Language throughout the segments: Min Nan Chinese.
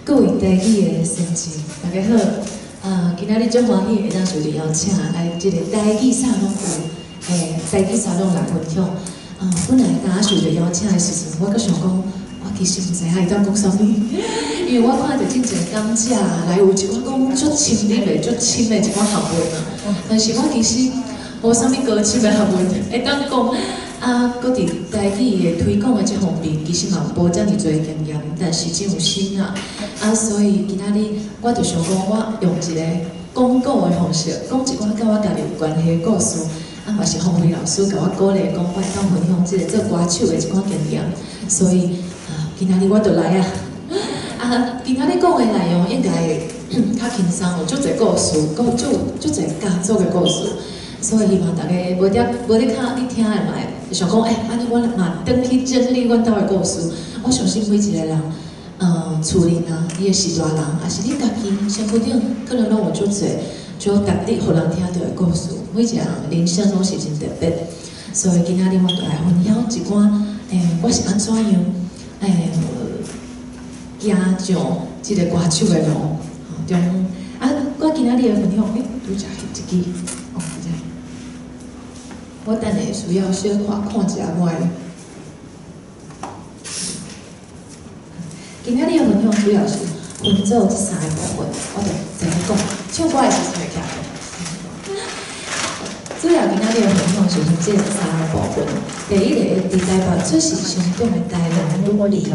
各位台语的先生，大家好。今仔日足歡喜會當受到邀請來這个台語沙龍有，台語沙龍來分享。本來當受到邀請的時陣，我閣想講，我其實毋知影伊當講啥物，因為我看著進前講者來有一寡講足深入的、足深的一寡學問啊，但是我其實無啥物高深的學問會當講。啊，閣佇台語的推廣的這方面，其實嘛無遮爾濟經驗，但是真有心啊。啊，所以今仔日我就想講，我用一個講古的方式，講一寡佮我家己有關係的故事。啊，嘛是方慧老師共我鼓勵，講我會當分享這个做歌手的一寡經驗。所以啊，今仔日我就來啊。啊，今仔日講的內容應該會較輕鬆，有足濟故事，閣有足濟家族的故事。所以希望大家無咧無咧較你聽的嘛會想講，欸，按呢我嘛轉去整理阮兜的故事。我相信每一個人，厝裡啊，你的序大人，抑是你家己身軀頂，可能攏有足濟足值得予人聽著的故事。每一個人人生攏是真特別，所以今仔日我就來分享一寡，我是按怎樣，行上這个歌手的路。中啊，我今仔日的分享，拄才翕一支，哦，這。我等下需要小可看一下我的。今仔日的分享主要是分做這三个部分，我就先講。唱歌的時陣會徛來。主要今仔日的分享是分這三个部分。第一個，佇台北出世成長的台南女兒，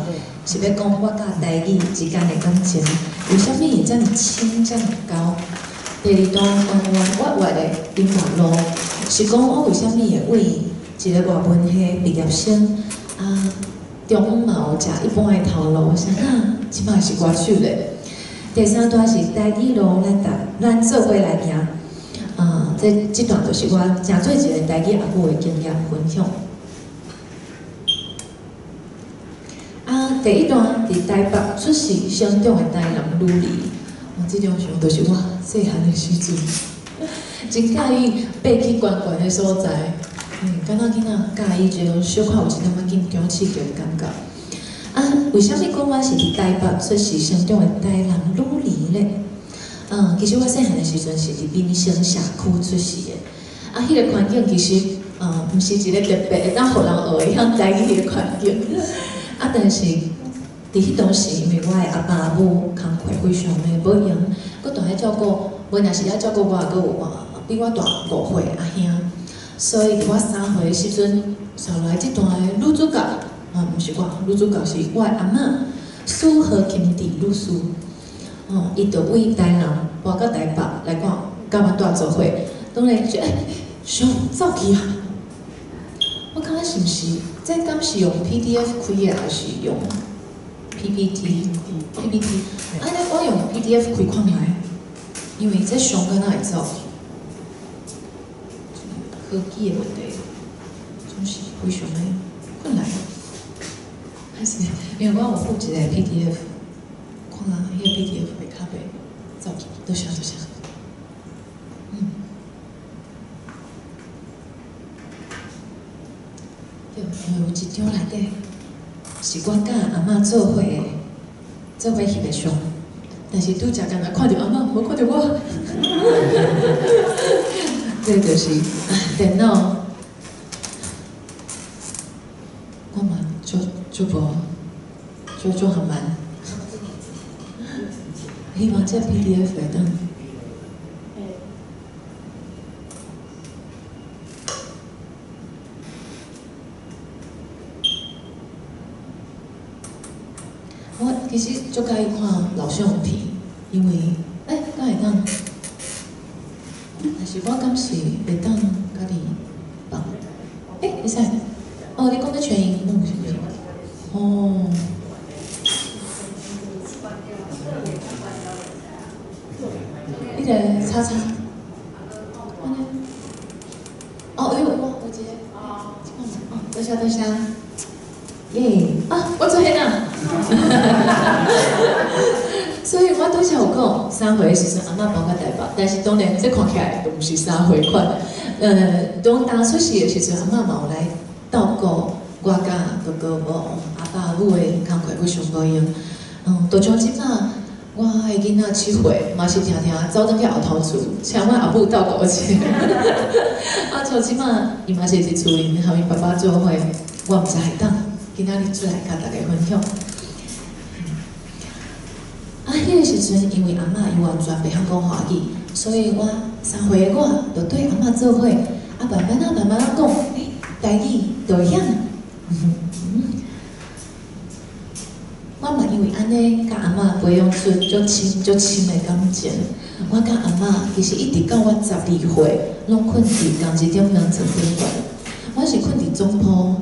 是欲講我佮台語之間的感情，為啥物會遮爾親，遮爾厚？第二段，彎彎彎彎的音樂路，是講我為啥物會為一个外文系畢業生啊，中午嘛有食一般的頭路，啥啊，這擺是歌手咧。第三段是台語路，咱做伙來行。啊，這段就是我誠做一个台語阿母的經驗分享。啊，第一段佇台北出世成長的台南女兒，哦，這張相就是我細漢的時陣，真佮意爬去懸懸的所在，敢若囡仔佮意這種小可有一點仔緊張刺激的感覺。啊，為啥物講我是佇台北出世成長的台南女兒咧？其實我細漢的時陣是佇民生社區出世的，啊，彼个環境其實，毋是一个特別會當予人學會曉台語的環境。啊，但是佇彼當時，因為我的阿爸阿母工課非常的無閒，閣蹛咧照顧，無若是愛照顧我，閣有我比我大5歲的阿兄，所以佇我3歲的時陣，紲落來這段的女主角，啊，毋是我，女主角是我的阿嬤蘇和琴娣女士。哦，伊就為台南搬到台北來看，佮阮蹛做伙，當然就相走去啊！我感覺是毋是？這敢是用 PDF 開的，還是用 PPT？PPT，按呢我用 PDF 開看覓，因為這相敢若會走去。科技的問題，總是非常的困難。還是因為我有附一個 PDF。看彼个 PDF 會較袂走去，多謝多謝。對，因為有一張內底是我佮阿嬤做伙的，做伙翕的相，但是拄才敢若看著阿嬤，無看著我。這就是電腦，我嘛足足無，足足含慢。希望這 PDF 會當。我其實足佮意看老相片，因為敢會當？但是我敢是會當家己放？會使？哦，你講的全螢幕是毋是？哦。彼个叉叉，按呢？哦，有，我有一个，哦，多謝多謝，耶！啊，我出現啦！所以我拄才有講，3歲的時陣阿嬤搬到台北，但是當然這看起來就毋是3歲款。當出世的時陣，阿嬤嘛有來照顧我佮哥哥無阿爸母的工課非常無閒。就像這擺，我的囡仔7歲，嘛是定定走轉去後頭厝，請阮阿母鬥顧者。啊，像這馬伊嘛是佇厝裡面和𪜶爸爸做伙，我毋知會當今仔日出來佮大家分享。啊，彼个時陣，因為阿嬤伊完全袂曉講華語，所以我3歲的我就對阿嬤做伙，啊，慢慢仔慢慢仔講，台語就會曉。我嘛因為按呢，佮阿嬤培養出足深足深的感情。我佮阿嬤其實一直到我12歲，攏睏佇仝一頂床頂懸。我是睏佇總鋪，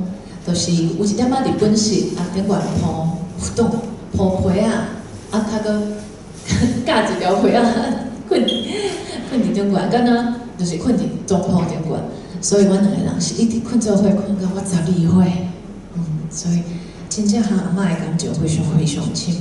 就是有一點仔日本式，啊頂懸鋪擋鋪被仔，啊較閣咬一條被仔，睏佇頂懸，敢若就是睏佇總鋪頂懸。所以阮兩個人是一直睏做伙，睏到我12歲。所以真正和阿嬤的感情非常非常深。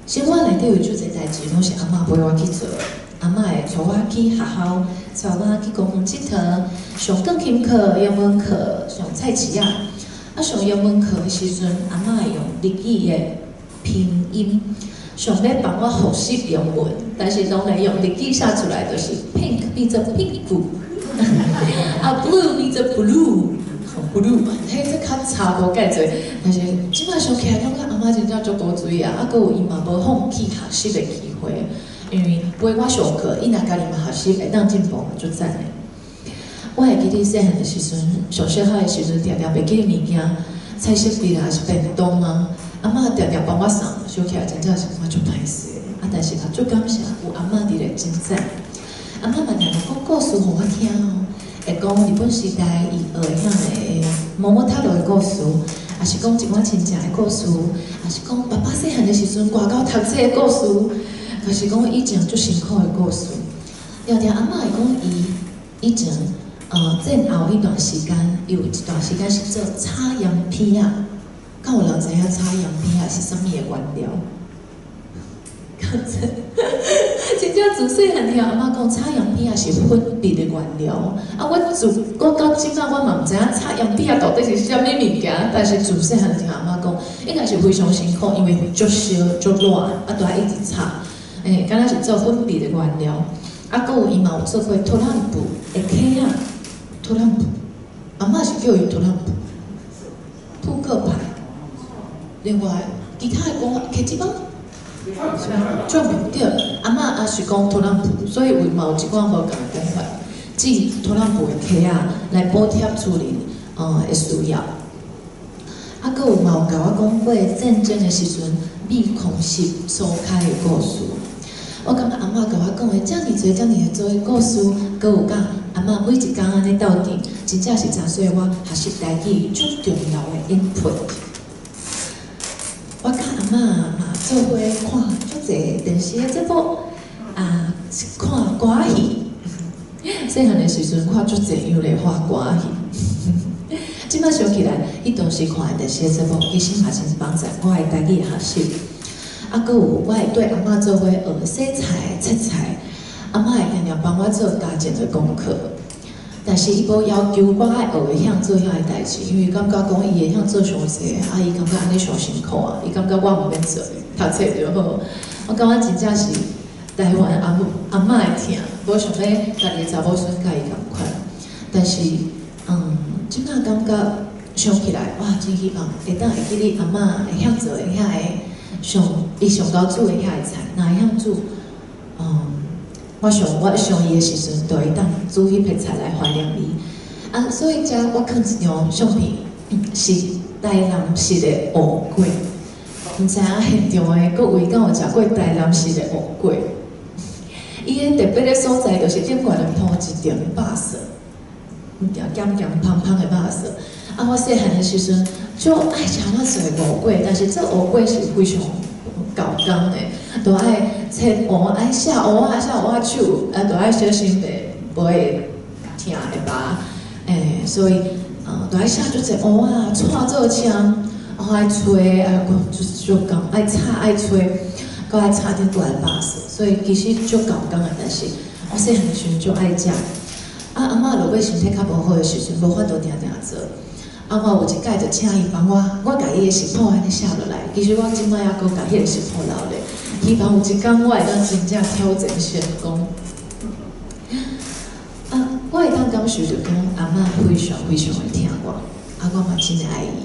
生活內底有足濟代誌，攏是阿嬤陪我去做的。阿嬤會帶我去學校，帶我去公園𨑨迌，上鋼琴課、英文課、上菜市仔。啊，上英文課的時陣，阿嬤會用日語的拼音，想欲幫我複習英文，但是當然用日語寫出來，就是 pink 變做ピンク，啊 blue 變做ブルー。blue，彼這較差無蓋濟，但是這擺想起來，感覺阿嬤真正足古錐啊！啊，閣有伊嘛無放棄學習的機會，因為陪我上課，伊若家己嘛學習，會當進步嘛，足讚的。我會記得細漢的時陣，上小學的時陣，定定袂記得物件，彩色筆啊，是便當啊，阿嬤定定幫我送，想起來真正是感覺足歹勢。啊，但是嘛足感謝有阿嬤佇咧，真讚。阿嬤嘛定定講故事予我聽哦。會講日本時代伊學的遐个桃太郎的故事，抑是講一寡親情的故事，抑是講爸爸細漢的時陣外口讀冊的故事，就是講以前足辛苦的故事。定定阿嬤會講伊以前，戰後彼段時間，伊有一段時間是做炒鹽皮仔，敢有人知影炒鹽皮仔是啥物的原料？真正自細漢聽阿嬤講，炒鹽皮仔是粉筆的原料。啊，我到這擺我嘛毋知影炒鹽皮仔到底是啥物物件，但是自細漢聽阿嬤講，應該是非常辛苦，因為足燒足熱，啊，都愛一直炒，敢若是做粉筆的原料。啊，閣有伊嘛有做過トランプ的卡仔，トランプ，阿嬤是叫伊トランプ，撲克牌。另外，其他的講客一幫。轉對，阿嬤也是講トランプ，所以有嘛有一寡無仝的講法，指トランプ的卡仔來補貼厝裡的需要。啊，閣有嘛有共我講過戰爭的時陣，美空襲所開的故事。我感覺阿嬤共我講的遮爾濟、遮爾濟的故事，閣有佮阿嬤每一工按呢鬥陣，真正是真細我學習台語足重要的 input。我佮阿嬤嘛做伙看足濟電視的節目，啊，看歌仔戲。細漢的時陣看足濟楊麗花歌仔戲。這擺想起來，彼當時看的電視的節目，其實嘛真幫助我的台語學習。啊，閣有我會綴阿嬤做伙學洗菜、切菜，阿嬤會定定幫我做家政的功課。但是伊無要求我愛學會曉做遐個代誌，因為感覺講伊會曉做傷濟，啊，伊感覺按呢傷辛苦啊，伊感覺我毋免做，讀冊就好。我感覺真正是台灣阿母阿嬤的疼，無想欲家己的查某孫佮伊仝款。但是，這擺感覺想起來，哇，真希望會當會記得阿嬤會曉做的遐個上伊上𠢕煮的遐個菜，若會曉煮，我想我想伊的時陣，就會當煮彼撇菜來懷念伊。啊，所以遮我囥一張相片，是台南式的芋粿。毋知影現場的各位敢有食過台南式的芋粿？伊的特別的所在就是頂懸咧鋪一層肉燥，鹹鹹芳芳的肉燥。啊，我細漢的時陣就愛食遐濟芋粿，但是做芋粿是非常𠢕工的，都愛切芋，愛削芋仔，削芋仔手，啊，都愛小心袂無會疼會麻，所以，都愛削足濟芋仔，串做籤，然後愛炊，啊，閣足足工，愛炒愛炊，閣愛炒頂懸的肉燥，所以其實足𠢕工的，但是我細漢的時陣足愛食。啊，阿嬤落尾身體較無好的時陣，無法度定定做。啊，我有一擺就請伊幫我，我共伊的食譜按呢寫落來。其實我這擺猶閣共彼個食譜留咧，希望有一工我會當真正挑戰成功。啊，我會當感受著講阿嬤非常非常會疼我，啊，我嘛真愛伊。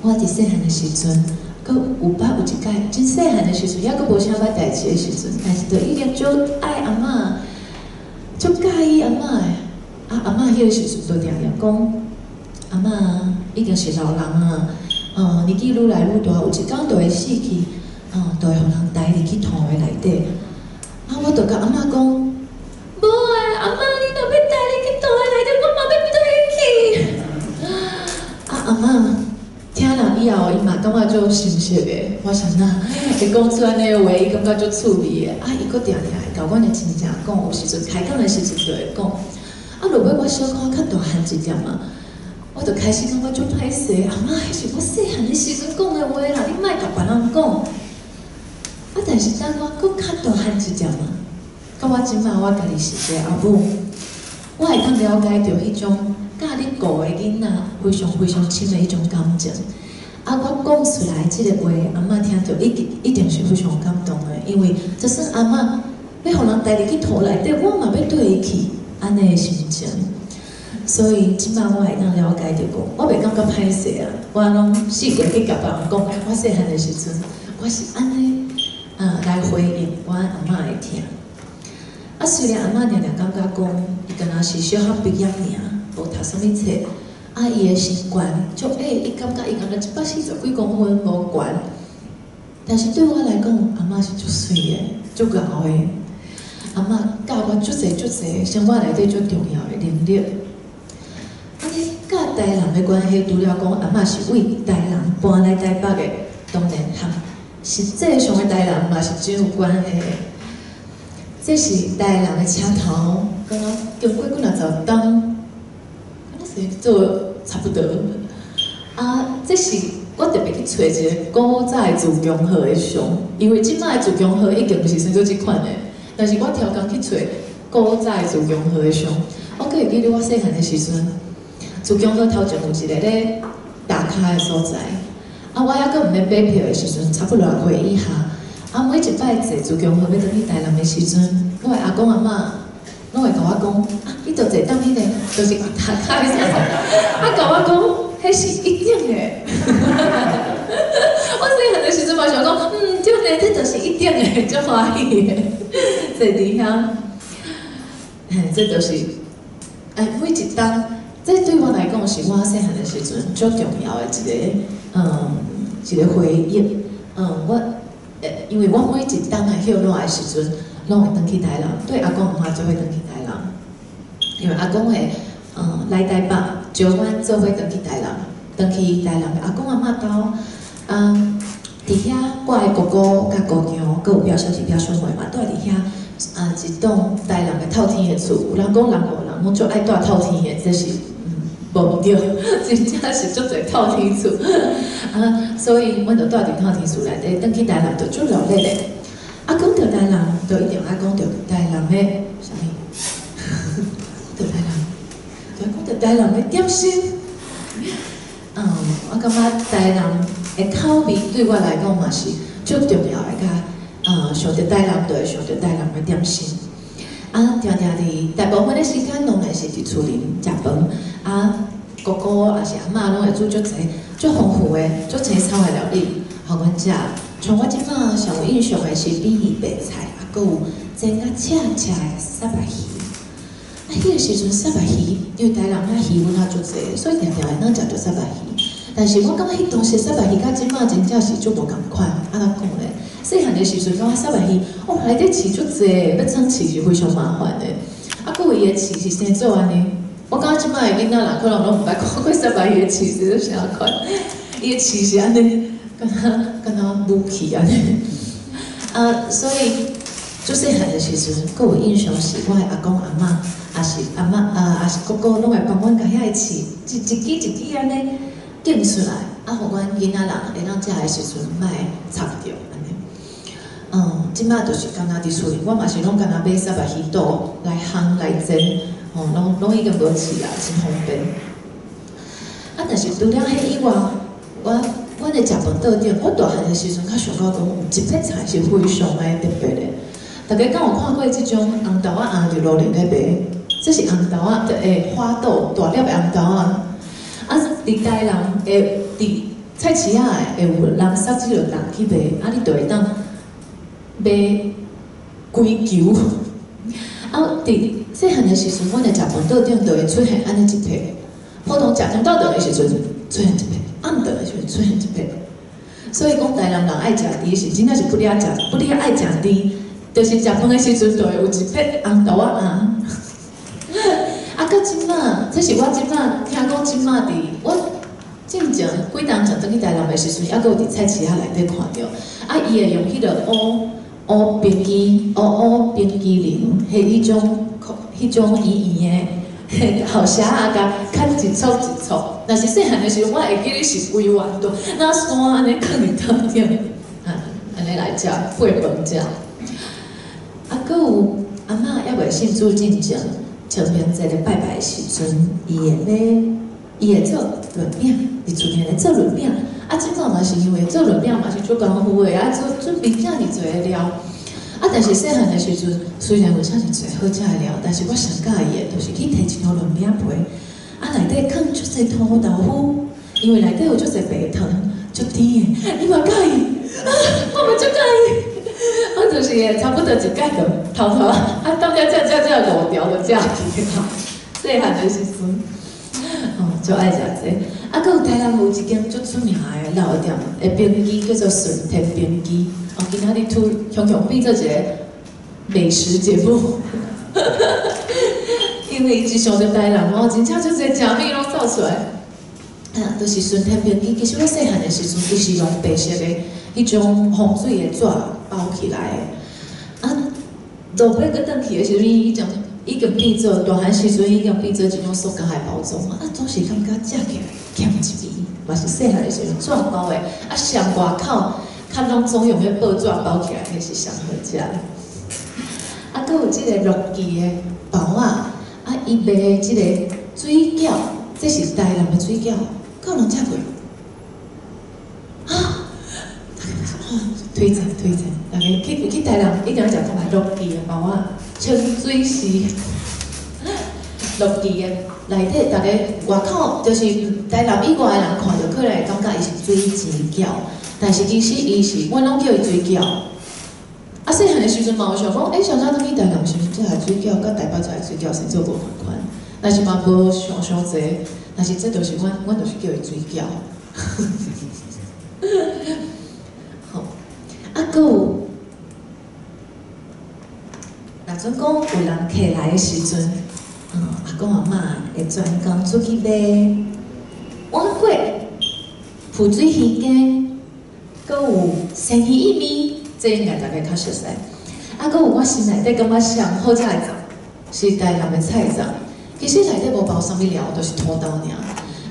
我佇細漢的時陣，閣有捌有一擺真細漢的時陣，猶閣無啥捌代誌的時陣，但是就已經足愛阿嬤，足佮意阿嬤的。啊，阿嬤彼个時陣就定定講，阿嬤已經是老人啊，年紀愈來愈大，有一工就會死去，就會予人抬入去土的內底。啊，我就共阿嬤講，無啊，阿嬤，你若欲抬入去土的內底，我嘛欲綴去。啊，阿嬤聽了以後，伊嘛感覺足心息的。我想哪會講出按呢話，伊感覺足趣味的。啊，伊閣定定會共阮的親戚講，有時陣開講的時陣就會講。啊，落尾我小可較大漢一點啊，我就開始感覺足歹勢。阿嬤，彼是我細漢的時陣講的話啦，你莫共別人講。啊，但是等我閣較大漢一點啊，到我這擺我家己是一个阿母，我會當了解著彼種佮你顧的囡仔非常非常深的彼種感情。啊，我講出來這个話，阿嬤聽著一定一定是非常感動的，因為就算阿嬤欲予人抬入去土內底，我嘛欲綴伊去，按呢的心情。所以這擺我會當了解著講，我袂感覺歹勢啊，我攏四界去共別人講，我細漢的時陣，我是按呢啊來回應我阿嬤的疼。啊，雖然阿嬤定定感覺講，伊敢若是小學畢業爾，無讀啥物冊，啊，伊的身懸足矮，伊感覺伊敢若140幾公分無懸。但是對我來講，阿嬤是足媠的，足𠢕的。阿嬤教我足濟足濟生活內底足重要的能力。按呢，佮台南的關係，除了講阿嬤是為台南搬來台北的，當然和實際上的台南嘛是真有關係的。這是台南的車頭，敢若經過幾若十冬，敢若是做差不多。啊，這是我特別去揣一个古早的自強號的相，因為這擺的自強號已經毋是生做這款的，但是我刁工去揣古早的自強號的相。我閣會記得我細漢的時陣，自強號頭前有一个咧踏跤的所在。啊，我猶閣毋免買票的時陣，差不多6歲以下。啊，每一擺坐自強號欲轉去台南的時陣，我的阿公阿嬤攏會共我講，啊，你就坐踮彼个，就是踏跤的所在。啊，共我講，彼是一等的。我細漢的時陣嘛想講，嗯，對呢，這就是一等的，足歡喜的，坐佇遐。嘿，這就是，哎，每一冬，這對我來講是我細漢的時陣足重要的一个，一个回憶。我，因為我每一冬的歇熱的時陣，攏會轉去台南，綴阿公阿嬤做伙轉去台南，因為阿公會，來台北招阮做伙轉去台南，轉去台南的阿公阿嬤兜，啊，佇遐我的姑姑佮姑丈，閣有表小弟表小妹嘛，蹛佇遐，啊，一棟台南的透天的厝，有人講南部人攏足愛蹛透天的，這是無毋對，真正是足濟透天厝，啊，所以阮就蹛佇透天厝內底，轉去台南就足熱鬧的。啊，講著台南，就一定愛講著台南的啥物？講著台南，就愛講著台南的點心。我感覺台南的口味對我來講嘛是足重要的，佮想著台南就會想著台南的點心。啊，定定佇大部分的時間，當然是佇厝裡食飯。啊，姑姑抑是阿嬤攏會煮足濟、足豐富的、足青草的料理，予阮食。像我這擺上有印象的是扁魚白菜，啊，閣有煎甲赤赤的虱目魚。啊，彼个時陣虱目魚，因為台南遐魚塭足濟，所以定定會當食著虱目魚。但是我感覺彼當時虱目魚佮這擺真正是足無仝款。按怎講咧？細漢的時陣感覺虱目魚，哦，內底刺足濟，欲穿刺是非常麻煩的。啊，閣有伊的刺是生做按呢。我感覺這擺的囡仔人可能攏毋捌看過虱目魚的刺是啥款。伊的刺是按呢，敢若敢若武器按呢。啊，所以足細漢的時陣，閣有印象是我的阿公阿嬤，抑是阿嬤啊，抑是姑姑，攏會幫阮共遐个刺一一支一支按呢揀出來，啊，予阮囡仔人會當食的時陣莫插著按呢。這擺就是敢若佇厝裡，我嘛是攏敢若買虱目魚肚來烘來煎，吼，攏已經無刺啊，真方便。啊，但是除了彼以外，阮的食飯桌頂，我大漢的時陣較想到講，有一撇菜是非常的特別的。大家敢有看過這種紅豆仔紅佇路頂咧賣？這是紅豆仔，花豆，大粒的紅豆仔。啊，佇台南會佇菜市仔的會有人捒這個擔去賣，啊，你就會當買幾球。啊，佇細漢的時陣，阮的食飯桌頂就會出現按呢一撇。普通食中晝頓的時陣出現一撇，暗頓的時陣出現一撇。所以講台南人愛食甜是真正是不離食，不離愛食甜，就是食飯的時陣就會有一撇紅豆仔紅。啊，閣這馬，這是我這馬聽講這馬佇我進前幾冬前轉去台南的時陣，猶閣有佇菜市仔內底看著。啊，伊會用彼个烏烏冰淇烏烏冰淇淋，彼種圓圓的好匣仔，共砍一撮一撮。若是細漢的時陣，我會記得是規碗都，若山按呢囥佇桌頂，啊，按呢來食，配飯食。啊，閣有阿嬤猶未信主進前，清明節咧拜拜的時陣，伊會買，伊會做潤餅，佇厝內咧做潤餅。啊，這擺嘛是因為做潤餅嘛是足功夫的，啊，做準備遮爾濟的料。啊，但是細漢的時陣，雖然有遮爾濟好食的料，但是我上佮意的，就是去提一條潤餅皮，啊，內底囥足濟土豆腐，因為內底有足濟白糖，足甜的，你嘛佮意？啊，我嘛足佮意。我就是會差不多一擺就偷偷啊，當了食食食五條就食去啊。細漢的時陣，哦，足愛食這個。啊，閣有台南有一間足出名的老店的冰機，叫做順天冰機。哦，今仔日突雄雄變做一個美食節目，因為一想著台南哦，真正足濟食物攏走出來。啊，就是順天冰機。其實我細漢的時陣，伊是用白色的彼種防水的紙包起來的。啊，落尾閣轉去的時陣，已經變做大漢時陣已經變做一種塑膠的包裝啊，總是感覺食起來欠一味，嘛是細漢的時陣紙包的，啊，上外口較攏總用彼報紙包起來，彼是上好食的。啊，閣有這個樂記的包仔，啊，伊賣的這個水餃，這是台南的水餃，閣有人食過？啊，推薦推薦，大家去台南一定要食看覓樂記的包仔，清水寺樂記的內底，逐个外口就是台南以外的人看著，可能會感覺伊是水煎餃，但是其實伊是，阮攏叫伊水餃。啊，細漢的時陣嘛有想講，欸，上早轉去台南時陣食的水餃，佮台北食的水餃生做無仝款，但是嘛無想傷濟，但是這就是阮，阮就是叫伊水餃。好，啊，閣有，若準講有人客來的時陣，阿公阿嬤會專工出去買碗粿、浮水魚羹，閣有鮮魚意麵，這應該大家較熟悉。啊，閣有我心內底感覺上好食的粽，是台南的菜粽。其實內底無包啥物料，就是土豆爾。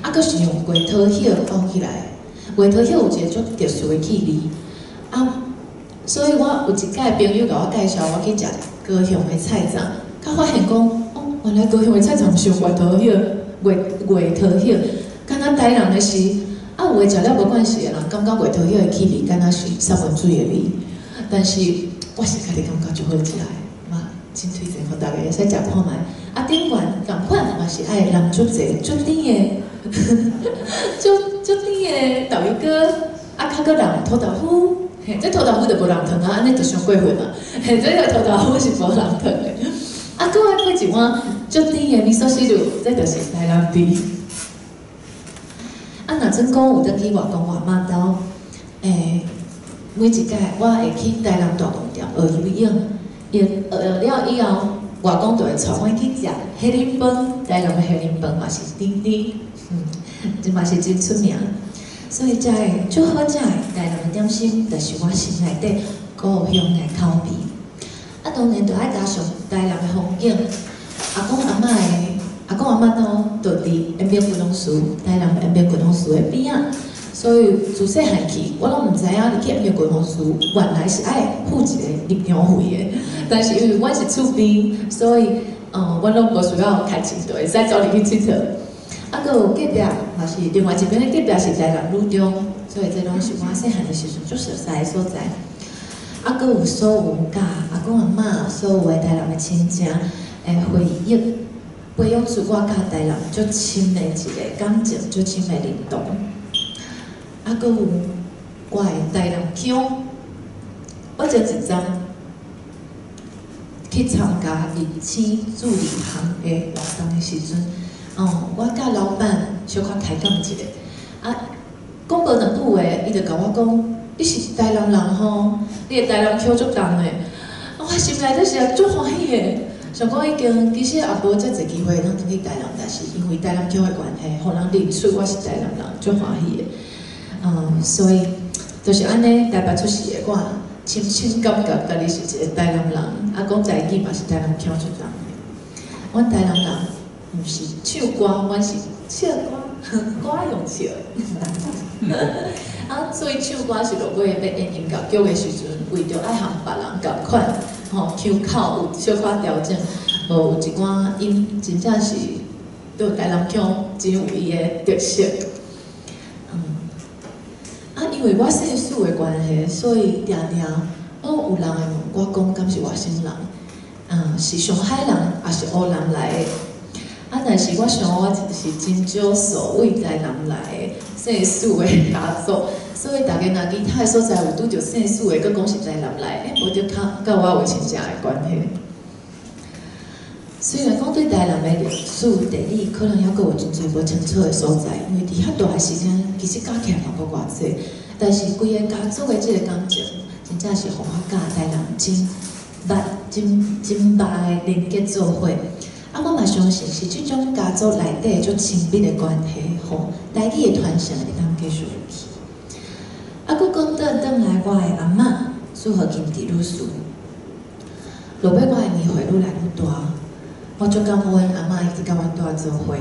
啊，閣是用月桃葉包起來。月桃葉有一個足特殊的氣味。啊，所以我有一擺朋友共我介紹我去食高雄的菜粽，才發現講，哦，原來高雄的菜粽毋是用月桃葉，月桃葉，敢若台南的是，啊，有的食了無關係的人，感覺月桃葉的氣味敢若是三文水的味，但是我是家己感覺足好食的，嘛真推薦予大家會使食看覓。啊，頂懸仝款嘛是愛淋足濟足甜的，足足甜的豆油膏，啊，較閣淋土豆腐。嘿，這土豆腐就無淋糖啊，按呢就傷過分啊！嘿，這个土豆腐是無淋糖的。啊，閣愛配一碗足甜的味噌汁，這就是台南味。啊，若準講有轉去外公外嬤兜，每一擺我會去台南大公店學游泳，學了以後，外公就會帶阮去食蝦仁飯，台南的蝦仁飯嘛是甜甜，這嘛是真出名。所以遮的足好食的台南的點心，就是我心內底故鄉的口味。啊，當然就愛加上台南的風景。阿公阿嬤的阿公阿嬤兜就佇延平郡王祠，台南延平郡王祠的邊仔。所以自細漢起，我攏毋知影入去延平郡王祠原來是愛付一个入場費的。但是因為阮是厝邊，所以阮攏無需要開錢，就會使走入去𨑨迌。啊，閣有隔壁嘛是另外一邊的隔壁是台南女中，所以這攏是我細漢的時陣足熟似的所在。啊，閣有所有佮阿公阿嬤，所有的台南的親情的回憶，培養出我佮台南足深的一個感情，足深的認同。啊，閣有我的台南腔，我前一陣去參加日星助理行的活動的時陣，哦，我佮老闆小可開講一下，啊，講無兩句話，伊就共我講：你是台南人吼，你的台南腔足重的。我心內底是足歡喜的，想講已經其實也無遮濟機會通轉去台南，但是因為台南腔的關係，予人認出我是台南人，足歡喜的。所以就是按呢，台北出世的我，深深感覺家己是一個台南人，啊，講台語嘛是台南腔足重的。阮台南人毋是唱歌，阮是笑歌，歌用笑的。啊，所以唱歌是落尾欲演音樂劇的時陣，為著愛和別人仝款，吼，腔口有小可調整，無有一寡音真正是對台南腔真有伊的特色。啊，因為我姓蘇的關係，所以定定攏有人會問我講，敢是外省人？是上海人，抑是烏南來的？啊，但是我想我是真少數為台南來的姓蘇的家族，所以逐家若其他的所在有拄著姓蘇的，閣講是台南來的，無就較佮我有親情的關係。雖然講對台南的歷史地理可能猶閣有真濟無清楚的所在，因為佇遐大的時間其實加起來嘛無偌濟，但是規個家族的這個感情，真正是予我佮台南真密、真真密的連結做伙。啊，我嘛相信是這種家族內底足親密的關係，予台語的傳承會當繼續落去。啊，閣講轉轉來，我的阿嬤蘇荷金弟女士，落尾我的年歲愈來愈大，我足感恩阿嬤一直佮阮蹛做伙。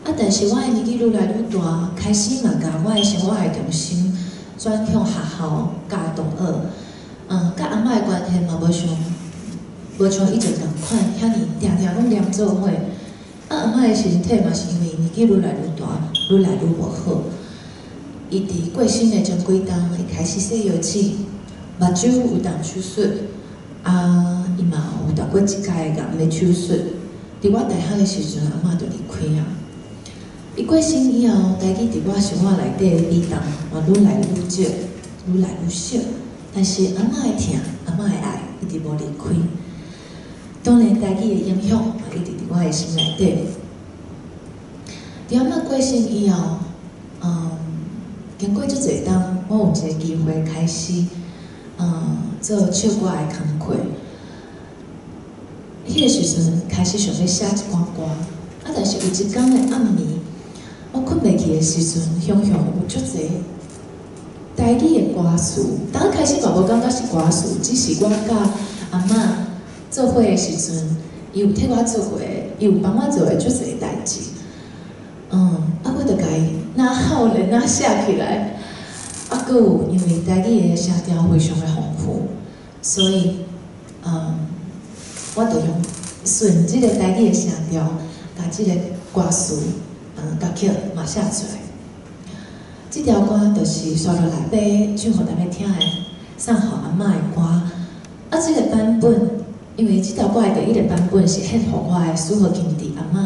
啊，但是我的年紀愈來愈大，開始嘛共我的生活的重心轉向學校佮同學，佮阿嬤的關係嘛無像以前仝款，遐爾定定攏黏做伙。啊，阿嬤的身體嘛是因為年紀愈來愈大，愈來愈無好。伊佇過身的前幾冬，伊開始洗腰子，目睭有動手術，啊，伊嘛有動過一擺癌的手術。佇我大漢的時陣，阿嬤就離開啊。伊過身以後，台語佇我生活內底的比重嘛愈來愈少，愈來愈少。但是阿嬤的疼，阿嬤的愛，一直無離開。當然，台語的影響嘛，一直佇我的心內底。佇阿嬤過身以後，經過足濟冬，我有一個機會開始，做唱歌的工課。彼個時陣開始想欲寫一寡歌，啊，但是有一工的暗暝，我睏袂去的時陣，雄雄有足濟台語的歌詞。當開始嘛無感覺是歌詞，只是我佮阿嬤做伙的時陣，伊有替我做過，伊有幫我做的足濟代誌。啊，我就共伊若好咧，若寫起來。啊，閣有因為台語的聲調非常的豐富，所以，我就用順這个台語的聲調，共這个歌詞，歌曲嘛寫出來。這條歌就是紲落來欲唱予大家聽的，送予阿嬤的歌。啊，這个版本，因為這條歌的第一个版本是獻予我的蘇荷金弟阿嬤。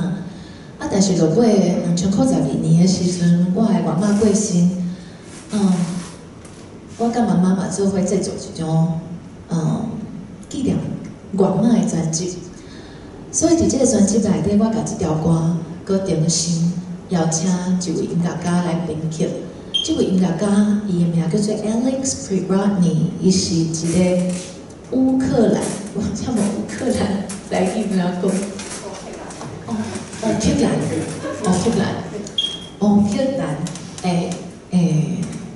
啊，但是落尾2012年的時陣，我的外媽過身，我佮媽媽嘛做伙製作一張，紀念外媽的專輯。所以佇這个專輯內底，我共這條歌閣重新邀請一位音樂家來編曲。這位音樂家，伊的名叫做 Alex Privratny，伊是一个烏克蘭，我聽無烏克蘭，台語按怎講？哦，烏克蘭，烏克蘭，烏克蘭的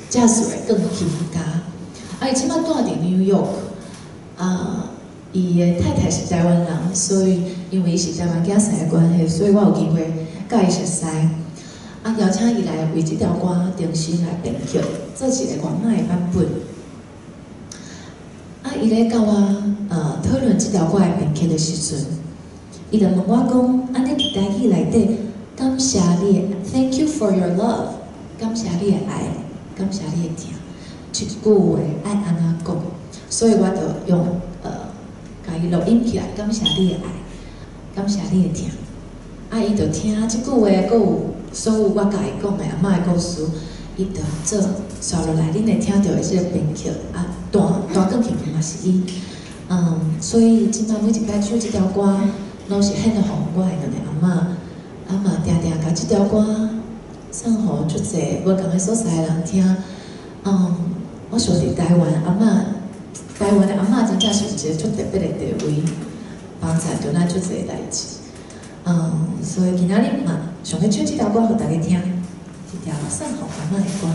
爵士的鋼琴家。啊，伊這擺住佇紐約，啊，伊的太太是台灣人，所以因為伊是台灣囝婿的關係，所以我有機會佮伊熟似。啊，邀請伊來為這條歌重新來編曲，做一个外嬤的版本。啊，伊咧佮我討論這條歌的編曲的時陣，伊就問我講：啊，你佇台語內底感謝你的 “Thank you for your love”，感謝你的愛，感謝你的疼。這句話愛按怎講？所以我就用共伊錄音起來，感謝你的愛，感謝你的疼。啊，伊就聽這句話，閣有所有我共伊講的阿嬤的故事，伊就做紲落來，恁會聽著的這個編曲啊，彈彈鋼琴的嘛是伊。所以這擺每一擺唱這條歌，攏是獻予我的兩個阿嬤，啊嘛定定共這條歌送予足濟無仝的所在的人聽。我想佇台灣阿嬤，台灣的阿嬤真正是有一個足特別的地位，幫助著咱足濟代誌。所以今仔日嘛，想欲唱這條歌予大家聽，這條送予阿嬤的歌。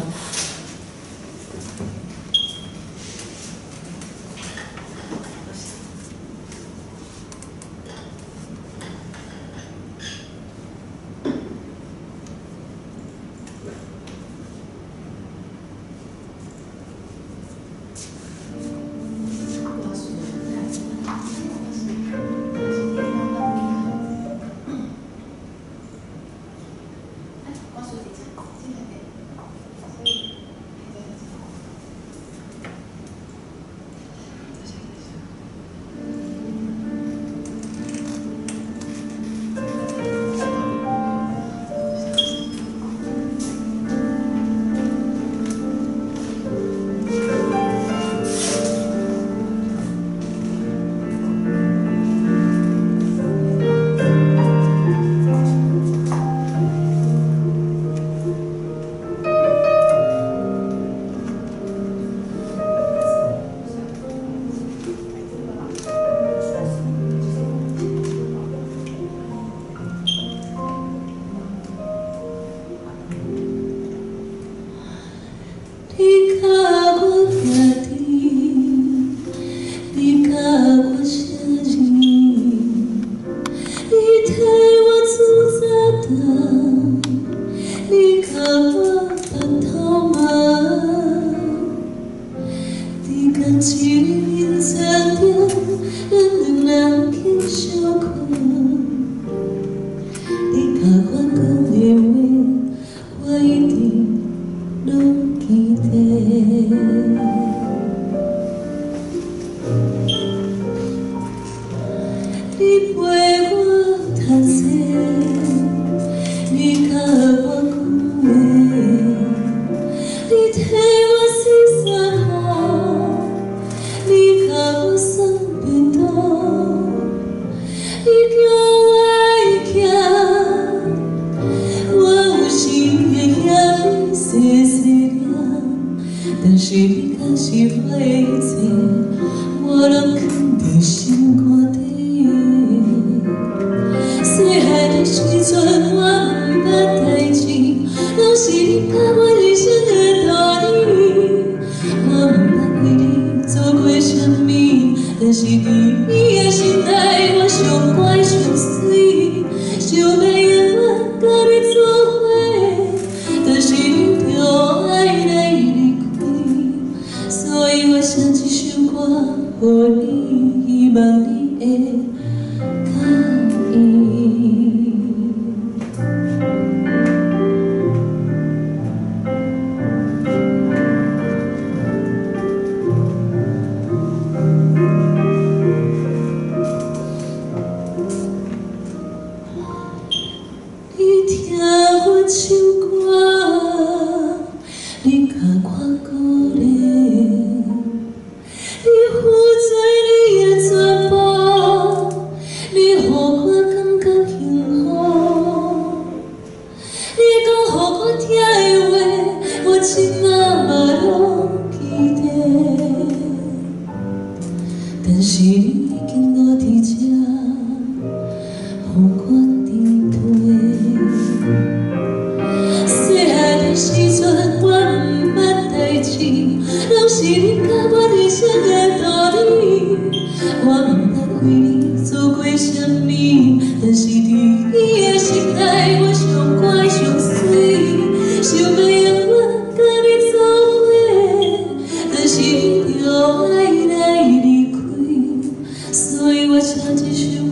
所以我唱這首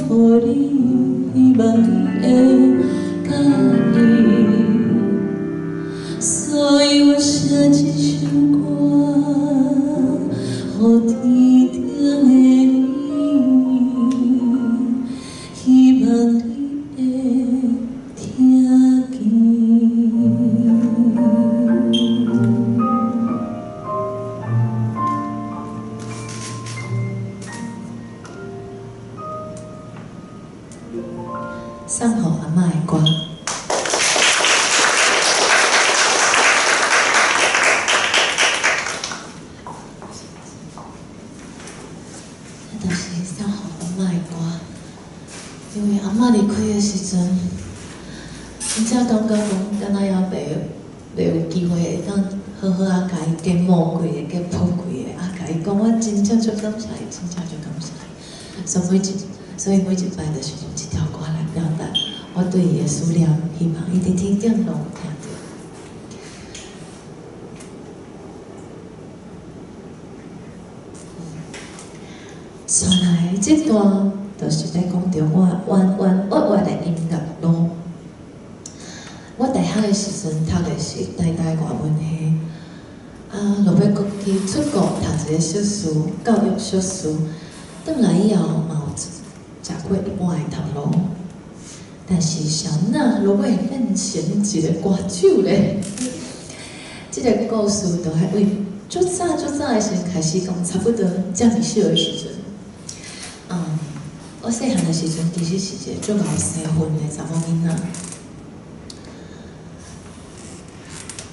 歌予你，希望你會佮意。寫這首歌，予天頂的你，希望你會聽見。送予阿嬤的歌。這就是送予阿嬤的歌，因為阿嬤離開的時陣，真正感覺講，敢若猶袂有機會會當好好仔共伊肩摸幾下，肩抱幾下，啊，共伊講我真正足感謝伊，真正足感謝伊。所以每一擺就是用這條歌來表達我對伊的思念，希望伊佇天頂攏有聽著。紲來這段，就是咧講著我彎彎彎彎的音樂路。我大學的時陣讀的是台大外文系，啊，落尾閣去出國讀一個碩士，教育碩士。轉來以後嘛有食過一半的頭路，但是啥若落尾變成一個歌手咧？這個故事就愛為足早足早的時陣開始講，差不多遮爾小的時陣。我細漢的時陣其實是一個足𠢕生分的查某囡仔。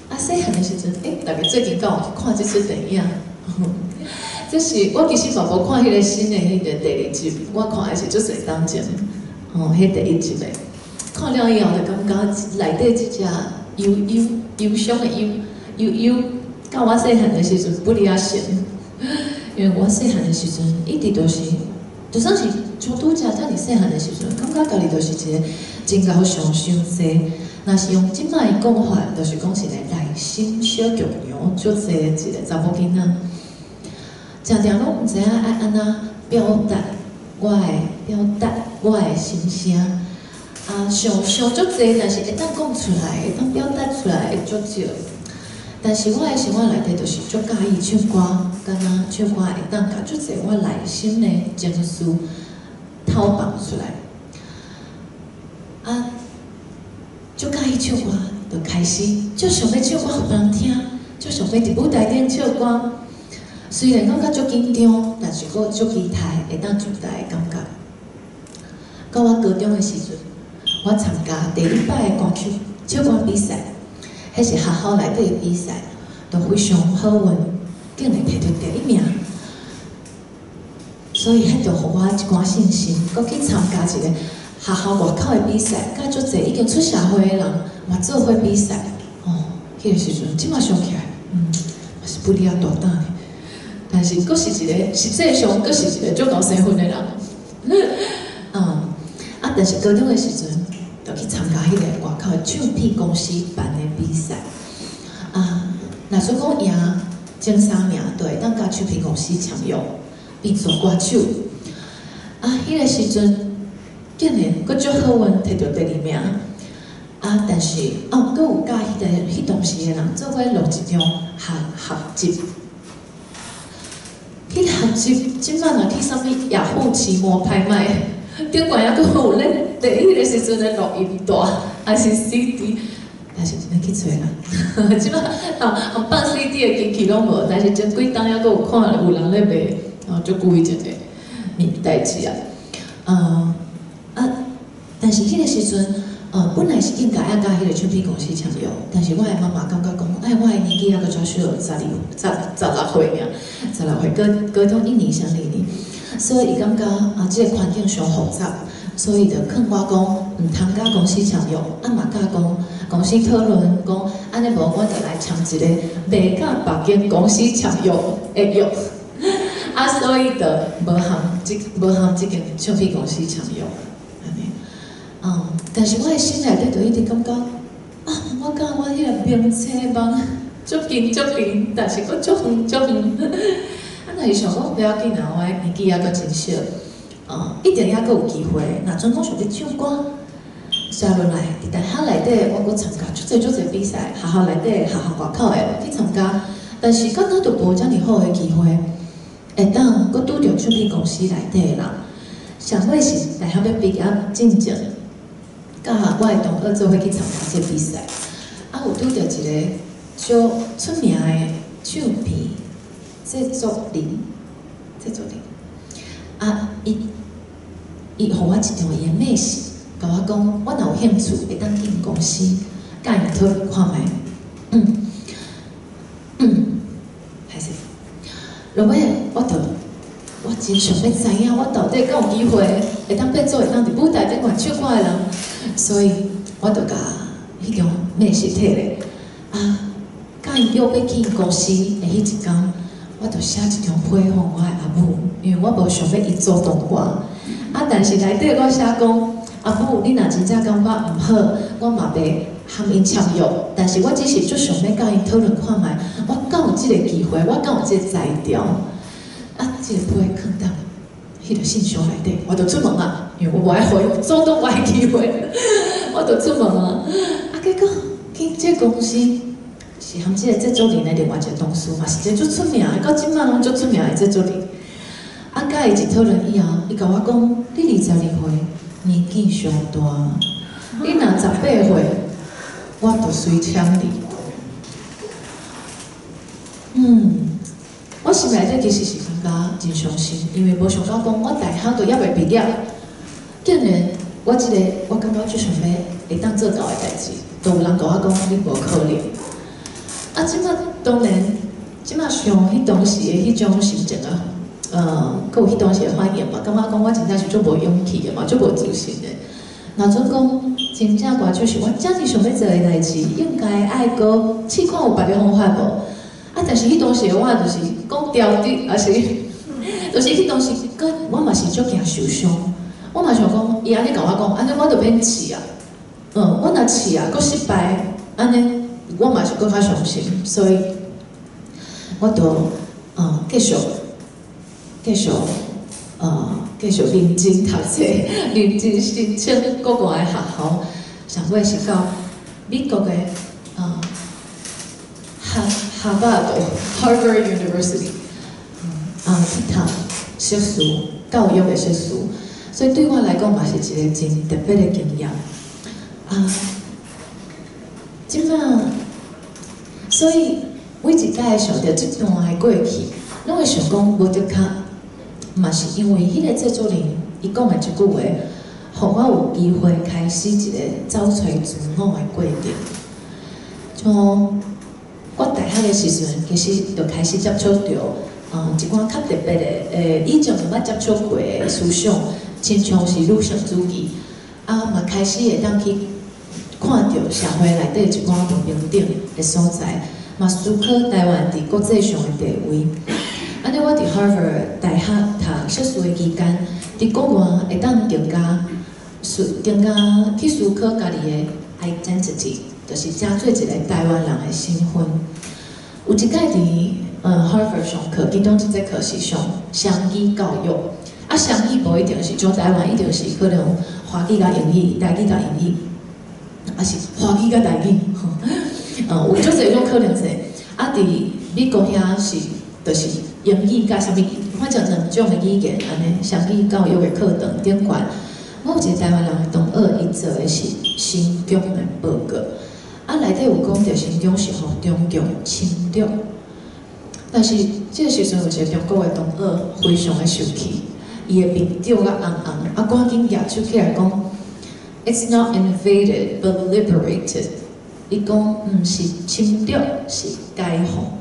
啊，細漢的時陣，大家最近敢有去看這齣電影？這是我其實嘛無看彼個新的彼個第二集，我看的是足濟當前，吼，彼第一集的。看了以後就感覺內底這隻憂憂憂傷的憂憂憂，到我細漢的時陣不離仔神，因為我細漢的時陣一直都是，就算是像拄才遮爾細漢的時陣，感覺家己就是一個真𠢕想傷濟。若是用這擺的講法，就是講一個內心小劇場足濟的一個查某囡仔。常常攏毋知影愛按怎表達我的心聲，啊，想想足濟，但是會當講出來，會當表達出來會足少。但是我的生活內底就是足佮意唱歌，敢若唱歌會當共足濟我內心的情緒透放出來。啊，足佮意唱歌，就開始足想欲唱歌予別人聽，足想欲佇舞台頂唱歌。雖然感覺足緊張，但是閣足期待會當上台的感覺。到我高中的時陣，我參加第一擺的歌曲唱歌比賽，彼是學校內底的比賽，都非常好運，竟然摕著第一名。所以，彼就予我一寡信心，閣去參加一個學校外口的比賽，佮足濟已經出社會的人嘛做伙比賽。哦，彼個時陣，這馬想起來，嘛是不離仔大膽的。但是，閣是一個實際上，閣是一個足𠢕生分的人。啊！但是高中的時陣，就去參加彼個外口的唱片公司辦的比賽。啊，若說講贏前三名，就會當佮唱片公司簽約，變做歌手。啊，彼個時陣竟然閣足好運，摕著第二名。啊，但是哦，閣有佮彼當時的人做伙錄一張合集。彼個合集，這擺若去啥物雅虎奇摩拍賣，頂懸猶閣有咧佇彼個時陣的錄音帶，還是 CD，但是毋免去揣啦。這擺哦，放 CD 的機器攏無，但是前幾冬猶閣有看有人咧賣，哦，足久以前的物代誌啊。啊，但是彼個時陣，本來是應該愛佮彼個唱片公司簽約，但是我的媽媽感覺講，哎，我的年紀猶閣遮小，十二、十十六歲爾，16歲，高中一年升二年，所以伊感覺啊，這個環境傷複雜，所以就勸我講，毋通佮公司簽約，啊嘛佮公司討論講，按呢無我就來簽一個袂佮別間公司簽約的約，啊，所以就無含這間唱片公司簽約，按呢，但是我的心內底就一直感覺，啊，我佮我彼個明星夢足近足近，但是閣足遠足遠。啊，若是想講不要緊啊，我的年紀猶閣真小，一定猶閣有機會。若準講想欲唱歌，煞落來，佇大學內底，我閣參加足濟足濟比賽，學校內底、學校外口的去參加，但是敢若就無遮爾好的機會，會當閣拄著唱片公司內底的人。上尾是大學欲畢業進前，佮我的同學做伙去參加這個比賽，啊有拄著一個足出名的唱片製作人，製作人，啊，伊伊予我一張伊的 message，共我講，我若有興趣，會當進公司，佮𪜶討論看覓。歹勢，落尾我就我真想欲知影，我到底敢有機會會當變做會當佇舞台頂懸唱歌的人，所以我就共彼張 message 摕咧，啊，佮𪜶約欲去公司的彼一工，我就寫一張批予我的阿母，因為我無想欲伊阻擋我。啊，但是內底我寫講，阿母，你若真正感覺毋好，我嘛袂含𪜶簽約，但是我只是足想欲佮𪜶討論看覓，我敢有這個機會，我敢有這個才調。啊，這個批囥佇彼個信箱內底，我就出門啊，因為我無愛予伊阻擋我的機會，我就出門啊。啊，結果去這個公司是含這個製作人的另外一個同事，嘛是一個足出名的，到這擺攏足出名的製作人。啊，佮伊一討論以後，伊共我講：你22歲，年紀傷大，你若18歲，我就隨簽你。我心內底其實是感覺真傷心，因為無想到講我大學都猶未畢業，竟然我這個我感覺足想欲會當做到的代誌，都有人共我講你無可能。啊，這擺當然，這擺想彼當時的彼種心情啊，閣有彼當時的反應嘛，感覺講我真正是足無勇氣的嘛，足無自信的。若準講真正歌手是我遮爾想欲做的代誌，應該愛閣試看有別个方法無？啊，但是彼當時的我就是講調的，抑是就是彼當時，閣我嘛是足驚受傷。我嘛想講，伊按呢共我講，按呢我就免試啊。我若試啊，閣失敗，按呢我嘛是閣較傷心，所以我就繼續認真讀冊，認真申請國外的學校，上尾是到美國的哈佛 Harvard University，去讀碩士，教育的碩士，所以對我來講嘛是一個真特別的經驗。啊，這擺，所以每一擺想著這段的過去，攏會想講無的確，嘛是因為彼個製作人伊講的這句話，予我有機會開始一個找揣自我的過程。像我大學的時陣，其實就開始接觸著，一寡較特別的，以前毋捌接觸過的思想，親像是女性主義，啊，嘛開始會當去看著社會內底一寡無平等的所在，嘛思考台灣佇國際上的地位。按呢，我佇 Harvard 大學讀碩士的期間，佇國外會當更加去思考家己的 identity，就是成做一個台灣人的身份。有一擺佇Harvard 上課，其中一節課是上雙語教育。啊，雙語無一定是像台灣，一定是可能華語佮英語，台語佮英語，抑是華語佮台語，有足濟種可能性。啊，佇美國遐是，就是英語佮啥物，反正兩種的語言按呢，雙語教育的課堂頂懸。我有一個台灣人的同學，伊做的是新疆的報告，啊，內底有講著新疆是予中共侵略，但是這個時陣有一個中國的同學非常的生氣，伊的面漲甲紅紅，啊，趕緊舉手起來講，It's not invaded but liberated。伊講毋是侵略，是解放。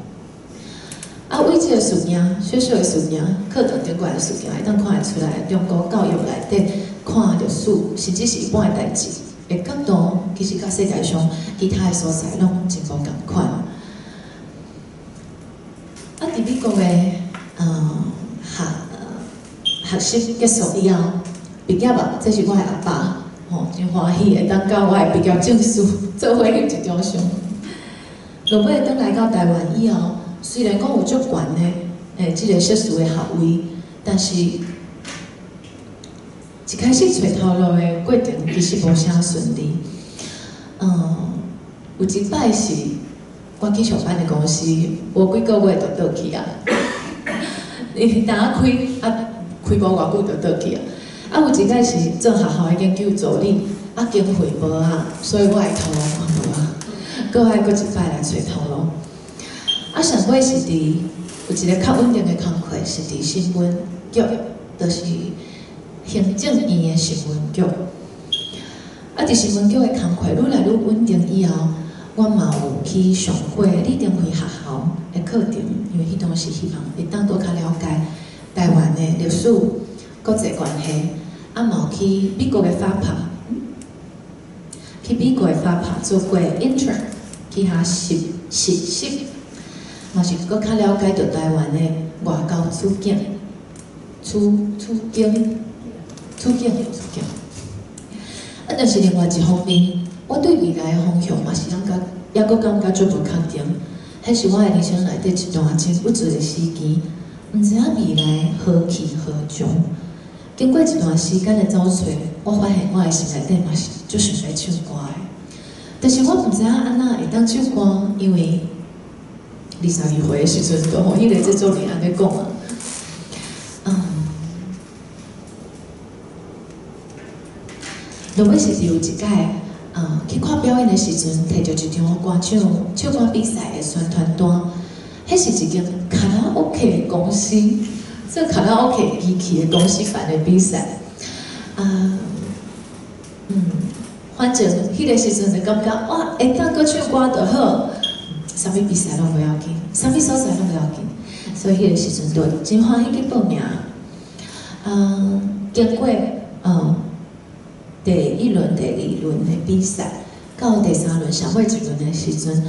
啊，為這個事件，小小的事件，課堂頂懸的事件，會當看會出來，中國教育內底看歷史，甚至是一般的代誌的角度，其實佮世界上其他的所在攏真無仝款。啊，佇美國的學習結束以後，畢業啊，這是我的阿爸，吼，真歡喜會當佮我的畢業證書做伙翕一張相。落尾轉來到台灣以後，雖然講有足懸的，這個碩士的學位，但是一開始揣頭路的過程其實無啥順利。有一擺是我去上班的公司，無幾個月就倒去啊。伊當仔開啊，開無偌久就倒去啊。啊，有一擺是做學校的研究助理，啊，經費無啊，所以我的頭路嘛無啊，閣愛閣一擺來揣頭路。啊，上尾是佇有一个較穩定的工課，是佇新聞局，就是行政院的新聞局。啊，佇新聞局的工課愈來愈穩定以後，我嘛有去上過李登輝學校的課程，因為彼當時希望會當閣較了解台灣的歷史、國際關係，啊嘛有去美國的 FAPA，去美國的 FAPA 做過 intern，去遐實習，嘛是閣較了解著台灣的外交處境、處境。啊，但是另外一方面，我對未來的方向嘛是感覺，猶閣感覺足無確定。彼是我的人生內底一段真鬱卒的時期，毋知影未來何去何從。經過一段時間的走揣，我發現我的心內底嘛是足想欲唱歌的。但是我毋知影按怎會當唱歌，因為22歲的時陣，就予彼个製作人按呢講啊。落尾是有一擺，去看表演的時陣，摕著一張歌唱唱歌比賽的宣傳單，彼是一間卡拉 OK 的公司，做卡拉 OK 機器的公司辦的比賽。啊，反正彼个時陣就感覺，哇，會當閣唱歌就好，啥物比賽攏無要緊，啥物所在攏無要緊，所以彼個時陣就真歡喜去報名。經過第一輪、第二輪的比賽，到第三輪、上尾一輪的時陣，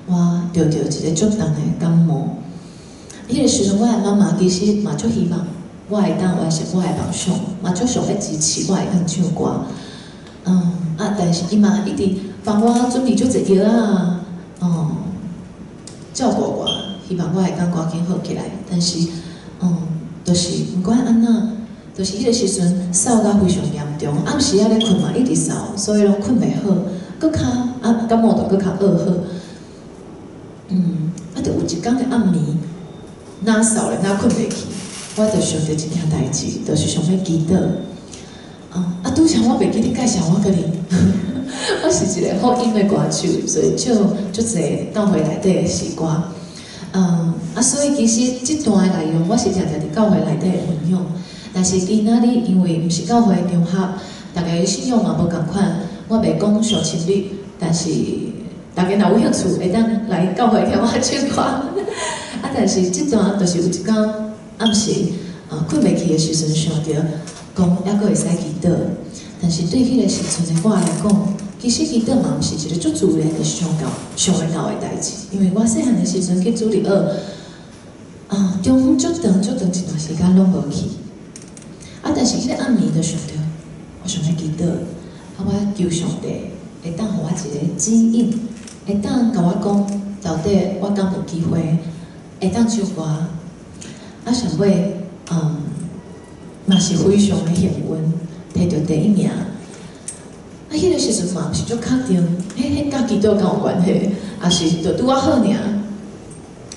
我著著一个足重的感冒。彼个時陣，我的媽媽其實嘛足希望我會當完成我的夢想，嘛足想欲支持我會當唱歌。啊，但是伊嘛一直幫我準備足濟藥啊，照顧我，希望我會當趕緊好起來。但是，就是毋管按怎，就是彼个時陣嗽甲非常嚴重，暗時仔咧睏嘛一直嗽，所以攏睏袂好，閣較啊感冒就閣較惡好。啊，就有一工的暗暝，若嗽咧，若睏袂去，我就想著一件代誌，就是想欲祈禱。啊，拄才我袂記得介紹我家己，我是一个福音的歌手，所以唱足濟教會內底的詩歌。啊，所以其實這段的內容我是常常佇教會內底分享，但是今仔日因為毋是教會的場合，大家信仰嘛無仝款，我袂講上深入，但是大家若有興趣，會當來教會聽我唱歌。啊，但是這段就是有一工暗時，睏袂去的時陣，想著講猶閣會使祈禱，但是對彼個時陣的我來講，其實祈禱嘛毋是一個足自然的想到、想會到的代誌，因為我細漢的時陣去主日學，啊，中足長足長一段時間攏無去。啊，但是彼個暗暝就想著，我想欲祈禱，啊，我求上帝會當予我一個指引，會當共我講，到底我敢有機會會當唱歌。啊，上尾，嘛是非常的幸運，摕著第一名。啊，彼個時陣嘛毋是足確定，彼佮祈禱敢有關係，抑是就拄仔好爾。啊，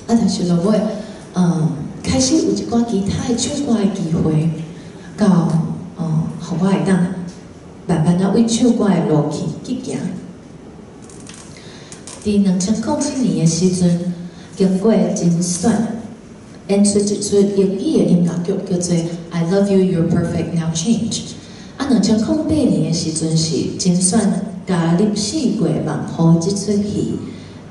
但是落尾，開始有一寡其他的唱歌的機會，到，予我會當慢慢仔為唱歌的路去行。佇2007年的時陣，經過甄選，演出一齣英語的音樂劇，叫做《I Love You, You're Perfect Now Change》。啊，2008年的時陣是甄選加入四月夢雨這齣戲，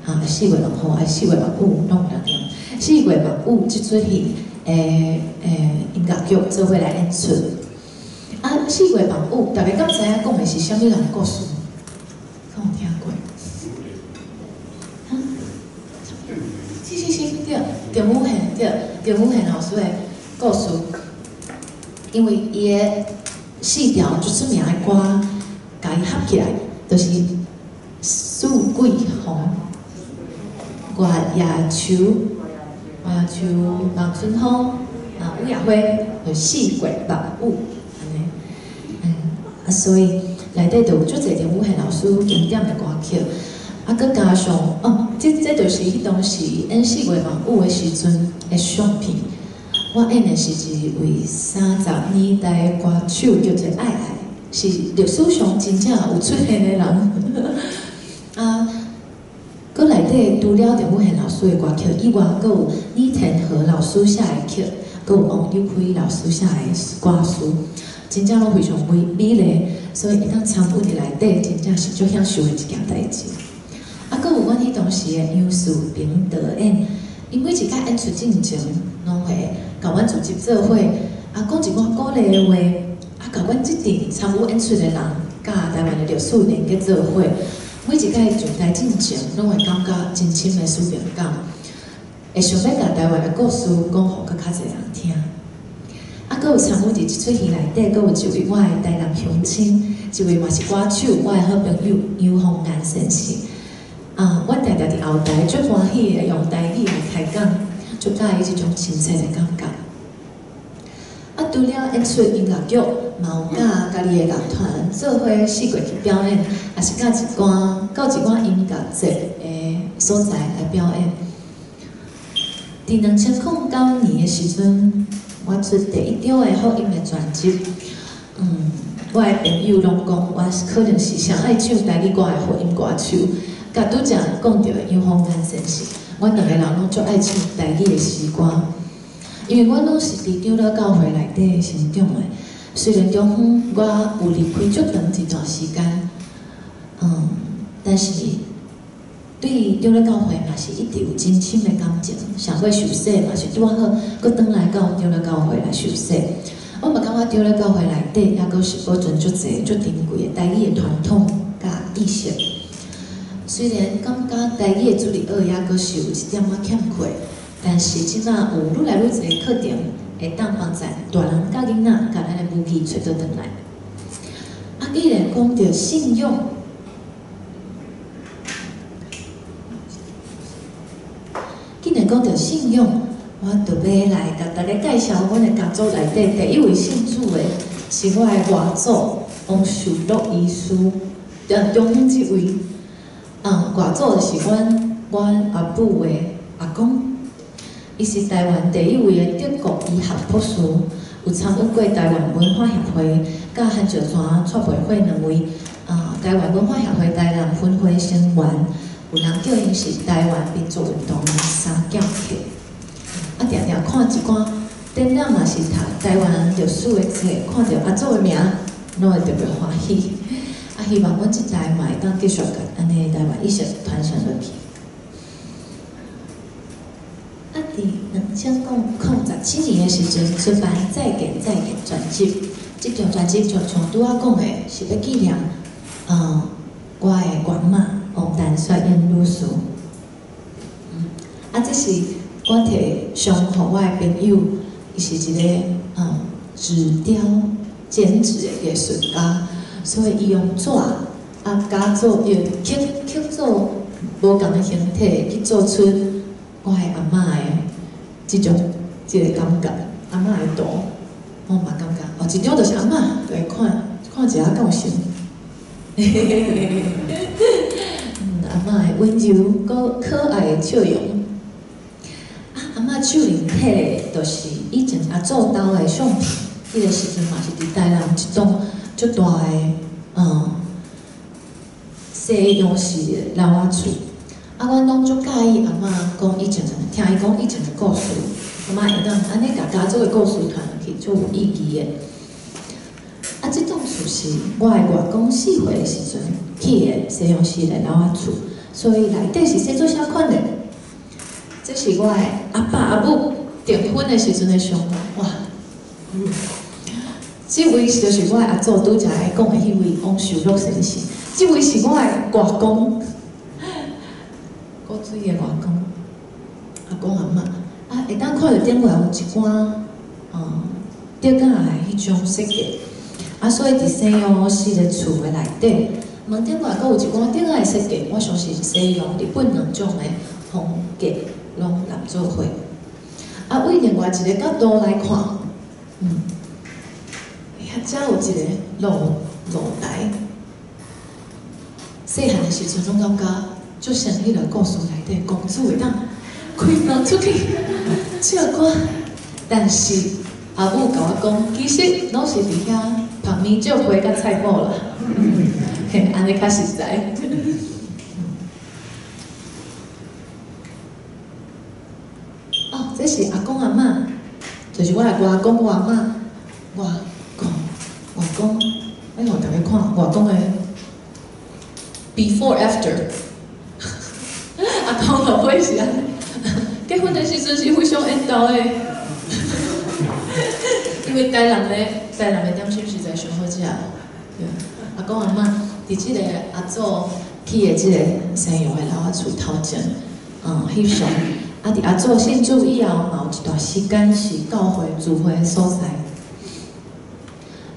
啊，四月夢雨還是四月夢雨，攏有人念。四月夢雨這齣戲的音樂劇做伙來演出。啊，四月夢雨，大家敢知影講的是啥物人的故事？敢有聽過？哈？是是是，對，鄭武賢對，鄭武賢老師的故事，因為伊的四條足出名的歌，共伊合起來，就是四季風、月夜秋、月夜秋、望春風、啊，雨夜花，就四月夢雨，按呢。啊，所以內底就有足濟陳武憲老師經典的歌曲，啊，閣加上哦，這就是彼當時演四月望雨的時陣的相片。我演的是一位30年代的歌手，叫做愛愛，是歷史上真正有出現的人。啊，閣內底除了陳武憲老師的歌曲以外，閣有李天和老師寫的曲，閣有王友輝老師寫的歌詞，真正攏非常美美麗，所以會當參與佇內底，真正是足享受的一件代誌。啊，閣有阮彼當時的楊樹平導演，伊每一擺演出進前，攏會共阮組織做伙，啊，講一寡鼓勵的話，啊，共阮這陣參與演出的人，佮台灣的歷史連結做伙。每一擺上台進前，攏會感覺真深的使命感，會想欲共台灣的故事講予閣較濟人聽。啊，閣有參與佇這齣戲內底，閣有一位我的台南鄉親，一位嘛是歌手，我的好朋友杨鳳岩先生。啊，阮定定佇後台足歡喜的用台語來開講，足佮意這種親切的感覺。啊，除了演出音樂劇，嘛有佮家己的樂團做伙四界去表演，也是佮一寡到一寡音樂節的所在來表演。佇2009年的時陣，我出第一張的福音的專輯。我的朋友攏講，我可能是上愛唱台語歌的福音歌手。佮拄才講著的楊鳳岩先生，阮兩个人攏足愛唱台語的詩歌，因為阮攏是佇長老教會內底成長的。雖然中間我有離開足長一段時間，但是對長老教會嘛是一直有真深的感情。上尾受洗嘛是拄仔好，閣轉來到長老教會來受洗。我嘛感覺長老教會內底猶閣是保存足濟足珍貴的台語的傳統佮意識。雖然感覺台語的主日學猶閣是有一點仔欠缺，但是這馬有愈來愈濟課程會當幫助大人佮囡仔，共咱的母語揣倒轉來。啊，既然講著信用，既然講著信用，我就欲來共大家介紹阮的家族內底第一位信主的，是我的外祖王壽祿醫師，中間這位。外祖就是阮阿母的阿公，伊是台灣第一位的德國醫學博士，有參與過台灣文化協會、佮韓石泉蔡培慧兩位，台灣文化協會台南分會成員，有人叫𪜶是台灣民族運動的三劍客。啊，定定看一寡展覽嘛是讀台灣歷史的冊，看著阿祖的名，攏會特別歡喜。啊，希望阮這代嘛會當繼續共按呢台灣意識傳承落去。啊，佇2017年的時陣出版《再見再見》專輯，這張專輯就像拄仔講的，是欲紀念，我的外媽王陳雪英女士。啊，這是我摕送予我的朋友，伊是一個紙雕剪紙的藝術家。所以伊用紙啊，加做用刻刻做無仝的形體去做出我的阿嬤的這種這個感覺，阿嬤的圖，我嘛感覺哦，一張就是阿嬤，就會看看一下夠神。阿嬤的溫柔閣可愛的笑容。啊，阿嬤手裡摕的，就是以前阿祖兜的相片，彼個時陣嘛是佇台南一棟足大的，西洋式的老仔厝。啊，阮攏足佮意阿嬤講以前，聽伊講以前的故事，阿嬤會當按呢共家族的故事傳落去，足有意義的。啊，這棟厝是我的外公4歲的時陣起的西洋式的老仔厝，所以內底是生做啥款的？這是我的阿爸阿母訂婚的時陣的相，哇！這位就是我的阿祖拄才講的彼位王壽祿先生，這位是我的外公，古水的外公，阿公阿嬤，啊，會當看著頂懸有一寡，竹仔的彼種設計，啊，所以佇西洋式的厝的內底，門頂懸閣有一寡竹仔的設計，我相信西洋、日本兩種的風格攏攬做伙。啊，對另外一个角度來看，遐遮有一个露细汉的时阵拢感觉足像彼个故事内底公主会当开门出去唱歌，但是阿母共我讲，其实拢是伫遐旁边借花佮菜脯啦，嘿，按呢较实在。哦，这是阿公阿嬷，就是我的外公外嬷，外公外公，欲予大家看外公的 before after。阿公老岁是按呢，结婚的时阵是非常缘投的，因为台南的点心实在上好食。对，阿公阿嬷伫这个阿祖起的这个西洋的楼仔厝头前，翕相。啊，伫阿祖信主以后，嘛有一段时间是教会聚会的所在。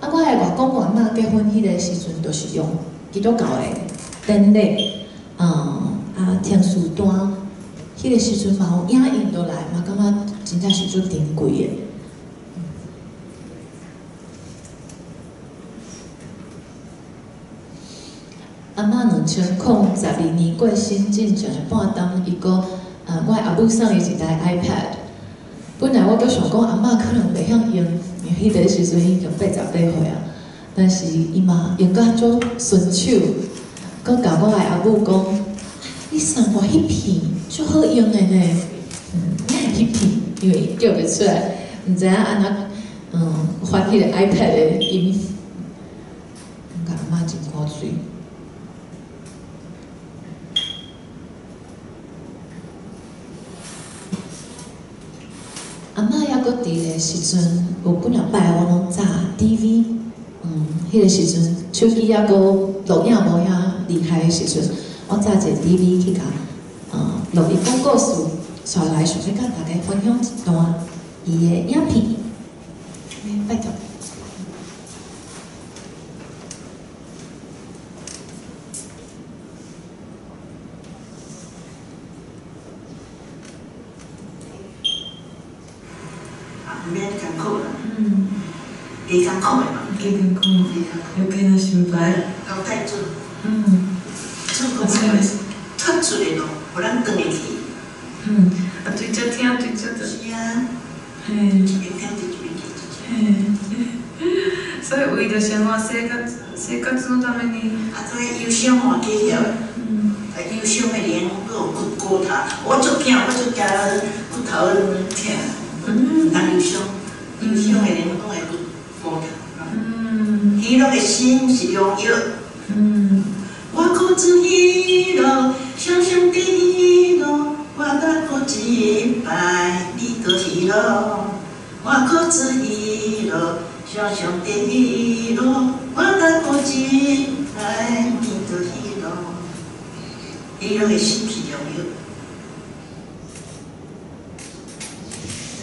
啊，我的外公外嬷结婚彼个时阵，就是用基督教的典礼，啊，停书单，彼个时阵嘛有影印落来，嘛感觉真正是足珍贵的。阿嬷2012年过身进前的半冬，伊阁我的阿母送伊一台 iPad。本来我阁想讲阿嬷可能袂晓用，因为彼个时阵已经88岁啊。但是伊嘛用甲足顺手，阁共我的阿母讲：你送我彼片足好用的呢。彼片，因为伊叫袂出来，毋知影按怎发彼个 iPad 的音，感觉阿嬷真古锥。阿嬷犹阁伫的时阵，有几若摆我拢炸 DV，彼个时阵手机犹阁录影无遐厉害的时阵，我炸一个 DV 去共，录伊讲故事，紲来想欲佮大家分享一段伊的影片，拜托。免艰苦啦，加艰苦的嘛。加艰苦，余計な心配。交代做。做工出出的咯，予咱轉會去。啊，對這聽，對這。是啊。一邊聽一邊去。嘿。所以為著生活生活生活のために。啊，這憂傷嘛緊要的。啊，憂傷的人，閣有骨骨頭，我足驚，我足驚骨頭疼。毋通憂傷，憂傷的人攏會骨骨頭。喜樂的心是良藥。我苦自喜樂，常常的喜樂，我若過一擺，你就喜樂。我苦自喜樂，常常的喜樂，我若過一擺，你就喜樂。喜樂的心是良藥。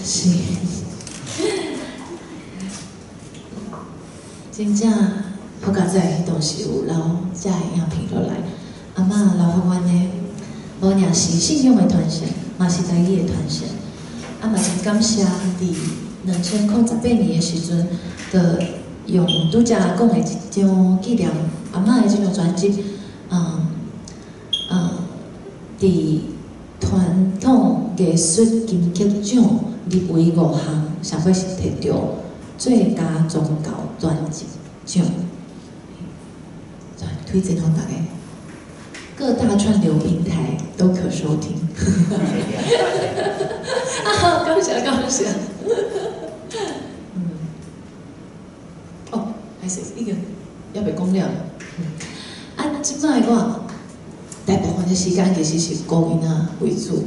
是，真正好佳哉，彼当时有留遮个影片落来。阿嬷留予阮的，无尔是信仰的传承，嘛是台语的传承。啊，嘛真感谢伫2018年的时阵，就用拄才讲的这张纪念阿嬷的这张专辑，伫传统艺术金曲奖入围5项，上尾是摕著最佳宗教专辑奖，推荐予大家，各大串流平台都可收聽。啊，感謝感謝。哦，還是已經猶未講了。啊，這擺我大部分的時間其實是顧囡仔為主，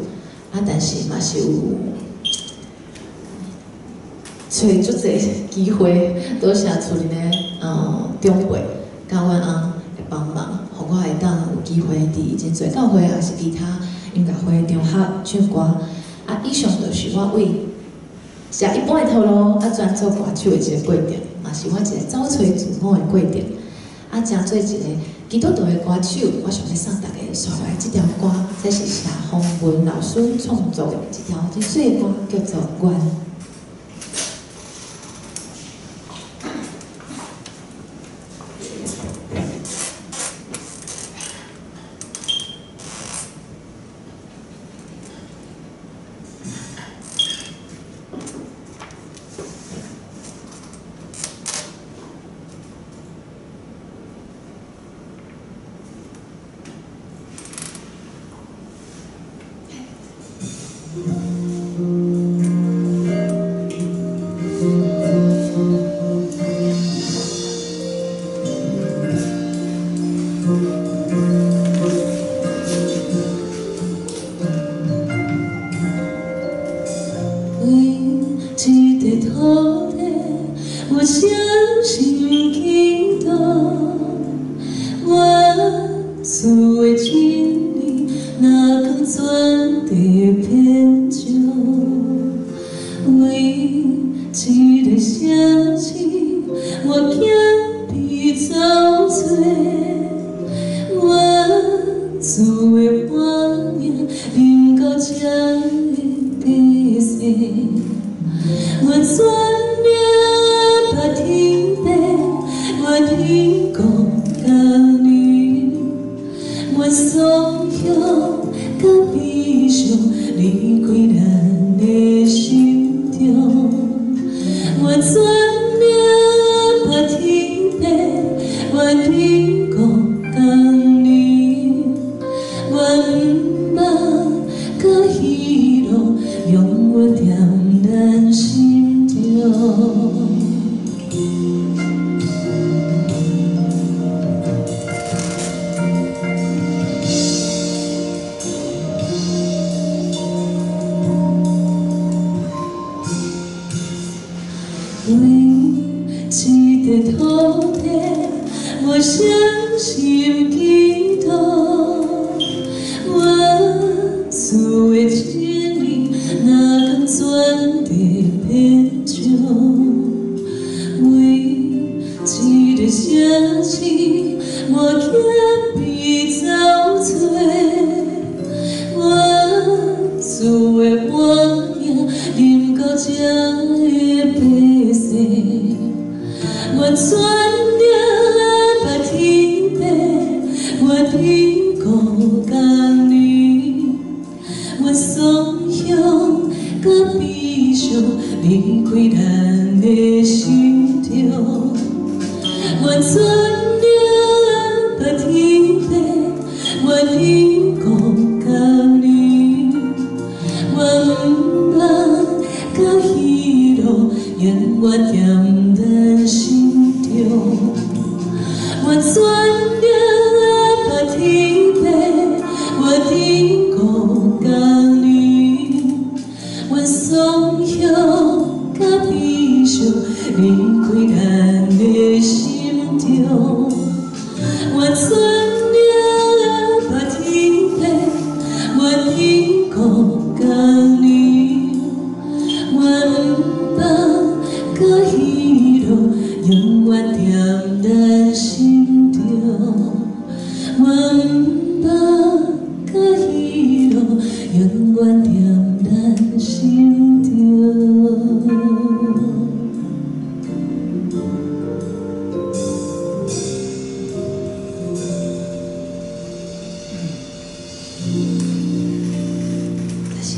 啊，但是嘛是有揣足濟機會，多謝厝裡的長輩佮阮翁會幫忙，予我會當有機會佇真濟教會，抑是其他音樂會場合唱歌。啊，以上就是我為食一般的套路，啊，轉做歌手的一個過程，嘛是我一個找揣自我的過程。啊，成做一個基督徒的歌手，我想欲送大家紲來這條歌，這是謝宏文老師創作的一條真媠的歌，叫做《願》。一个城市，我惊被走找，愿主的我影临到这个地势，愿全命拍天地，愿天国共你，愿丧雄佮悲伤离开咱的心中，愿全命拍天地，愿天国共你，愿毋捌佮喜乐永远踮咱心中。为这块土地，我相信祈祷，愿主的真理若敢全地遍照。为这个城市，我惊被走找，愿主的我影临到这个百姓，愿全命拍天地，愿天国共你，愿丧雄佮悲伤离开咱的心中，愿全命拍天地，愿天国共你，愿毋捌佮喜乐永远踮咱心中，愿全命拍天地，愿天国共你，愿丧雄佮悲伤离开咱的心中，愿全命拍天地，愿天国共你，愿毋捌佮喜乐永远踮咱心中，愿毋捌佮喜乐永远踮咱心中。多谢。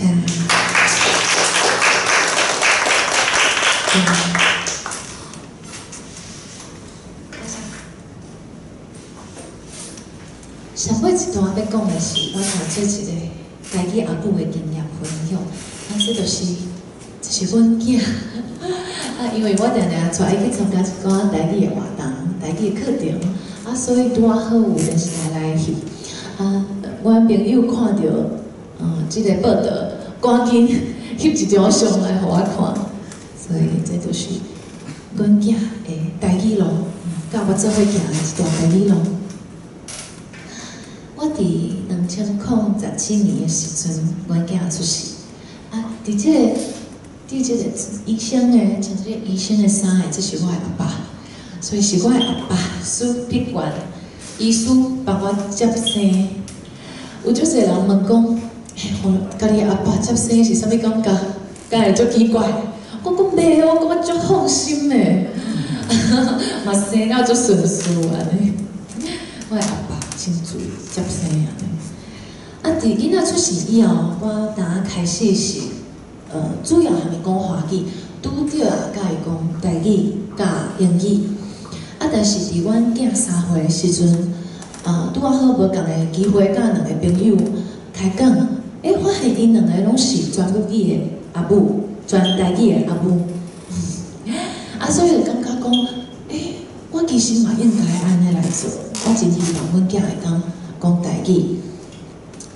上尾一段欲讲的是，我头做一个台语阿母的经验分享。啊，这就是阮囝。啊，因为我定定带伊去参加一寡台语的活动、台语的课程，啊，所以拄仔好有电视台来翕。啊，阮朋友看著，这个报道，赶紧翕一张相来予我看。所以这就是阮囝的台语路，佮我做伙行的一段台语路。我伫2017年的时阵，阮囝出世。啊，伫这个医生的，穿这个医生的衫的，这是我的阿爸，所以是我的阿爸苏碧冠医师帮我接生。有足济人问讲，欸，家己阿爸接生是啥物感觉？敢会足奇怪？我讲袂，我感觉足放心的，嘛生了足顺遂按呢。我的阿爸亲自接生按呢。啊，伫囡仔出世以后，我当开始是，主要含伊讲华语，拄著也佮伊讲台语佮英语。啊，但是伫阮囝3岁的时阵，拄仔好无仝个机会，佮两个朋友开讲，欸，发现𪜶两个拢是全母语的阿母，全台语的阿母。啊，所以就感觉讲，欸，我其实嘛应该按呢来做。我真希望阮囝会当讲台语，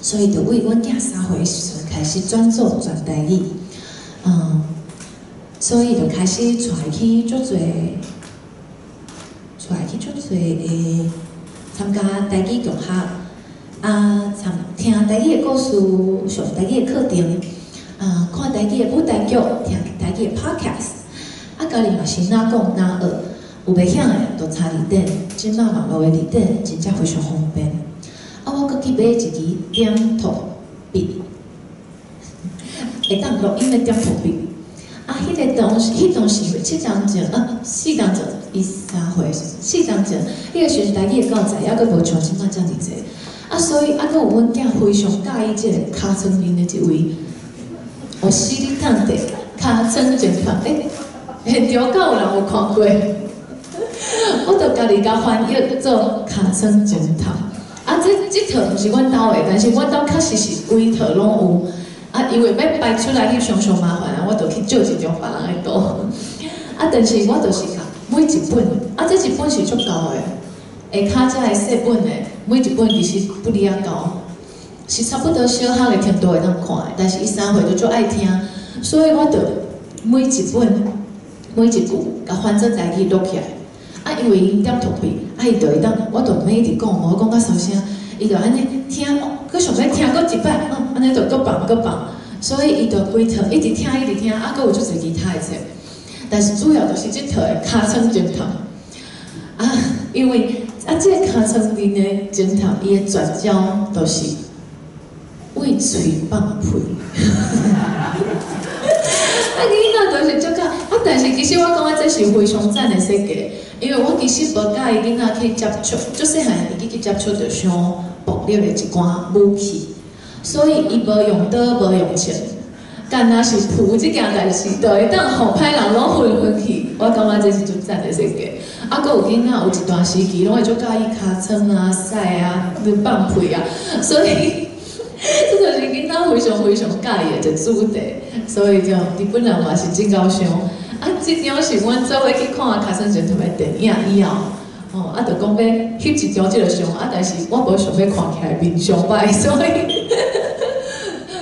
所以就为阮囝3岁的时阵开始转做全台语，所以就开始带去足济，带去足济的参加台语共学，啊，参听台语的故事，上台语的课程，啊，看台语的舞台剧，听台语的 podcast，家己嘛是若讲若学，有袂晓的就查字典，这摆网路的字典真正非常方便。啊，我阁去买一支点读笔，会当录音的点读笔。啊，彼个当时，彼当时7当前，啊，4当前，伊3岁时阵，4当前，彼个时阵台语的教材犹阁无像这摆遮尔济。啊，所以啊，阁有阮囝非常佮意这个尻川面的一位，有死你探地尻川侦探，欸，现场敢有人有看过？我就家己共翻译做尻川侦探。啊，这套毋是阮兜的，但是阮兜确实是规套拢有。啊，因为欲摆出来翕相上麻烦啊，我就去借一张别人的图。啊，但是我就是共每一本，啊，这一本是足厚的，下跤遮个细本的，每一本其实不离仔厚，是差不多小学的程度会当看的，但是伊3岁就足爱听，所以我就每一本每一句共翻做台语录起来。啊，因为𪜶点读笔，啊，伊就会当，我就欲一直讲，无讲较小声，伊就按呢听，阁想欲听阁一摆，哦，按呢就阁放阁放，所以伊就规套一直听一直听，啊，阁有足济其他的册，但是主要就是这套的尻川侦探。啊，因为啊，这个尻川面的侦探，伊的绝招就是为喙放屁。啊，囡仔就是足较，啊，但是其实我感觉这是非常赞的设计，因为我其实无佮意囡仔去接触，足细汉伊去接触著伤暴力的一寡武器，所以伊无用刀，无用枪，干焦是噗这件代志，就会当予歹人拢昏昏去。我感觉这是足赞的设计。啊，阁有囡仔有一段时期拢会足佮意尻川啊、屎啊、放屁啊，所以这就是囡仔非常非常佮意的一个主题。所以就日本人嘛是真𠢕想。啊，这张是阮做伙去看尻川侦探的电影以后，哦，啊，就讲欲翕一张这个相，啊，但是我无想欲看起来面伤歹，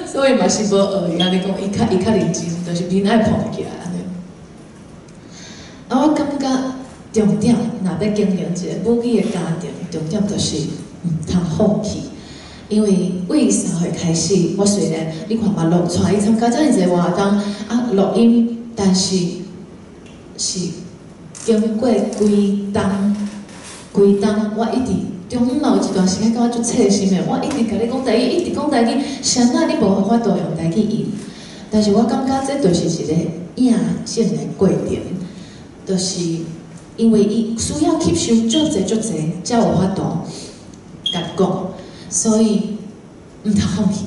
所以嘛是无学伊按呢讲，伊较认真，就是面爱膨起来按呢。啊，我感觉重点，若欲经营一个母语的家庭，重点就是毋通放弃。因为为3岁开始，我虽然你看嘛录，带伊参加遮尔济活动，啊，录音，但是是经过几冬，几冬，我一直中间嘛有一段时间感觉足切心的，我一直共你讲台语，一直讲台语，啥物你无法度用台语应？但是我感觉这就是一个印证的过程，就是因为伊需要吸收足济足济，才有法度共讲，所以毋通放弃。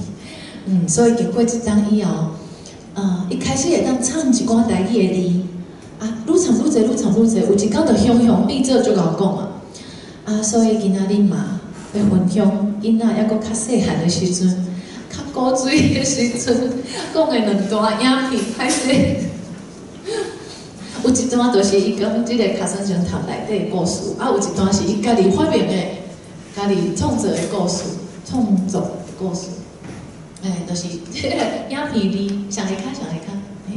所以经过这冬以后，伊开始会当唱一寡台语的字，啊，愈唱愈济，愈唱愈济，有一工就雄雄变做足𠢕讲啊。啊，所以今仔日嘛欲分享，囡仔犹阁较细汉的时阵，较古锥的时阵，讲的两段影片，歹势。有一段就是伊讲这个尻川侦探内底的故事，啊，有一段是伊家己发明的、家己创作的故事，创作的故事。哎，就是这个影片里上下跤，上下跤。嘿。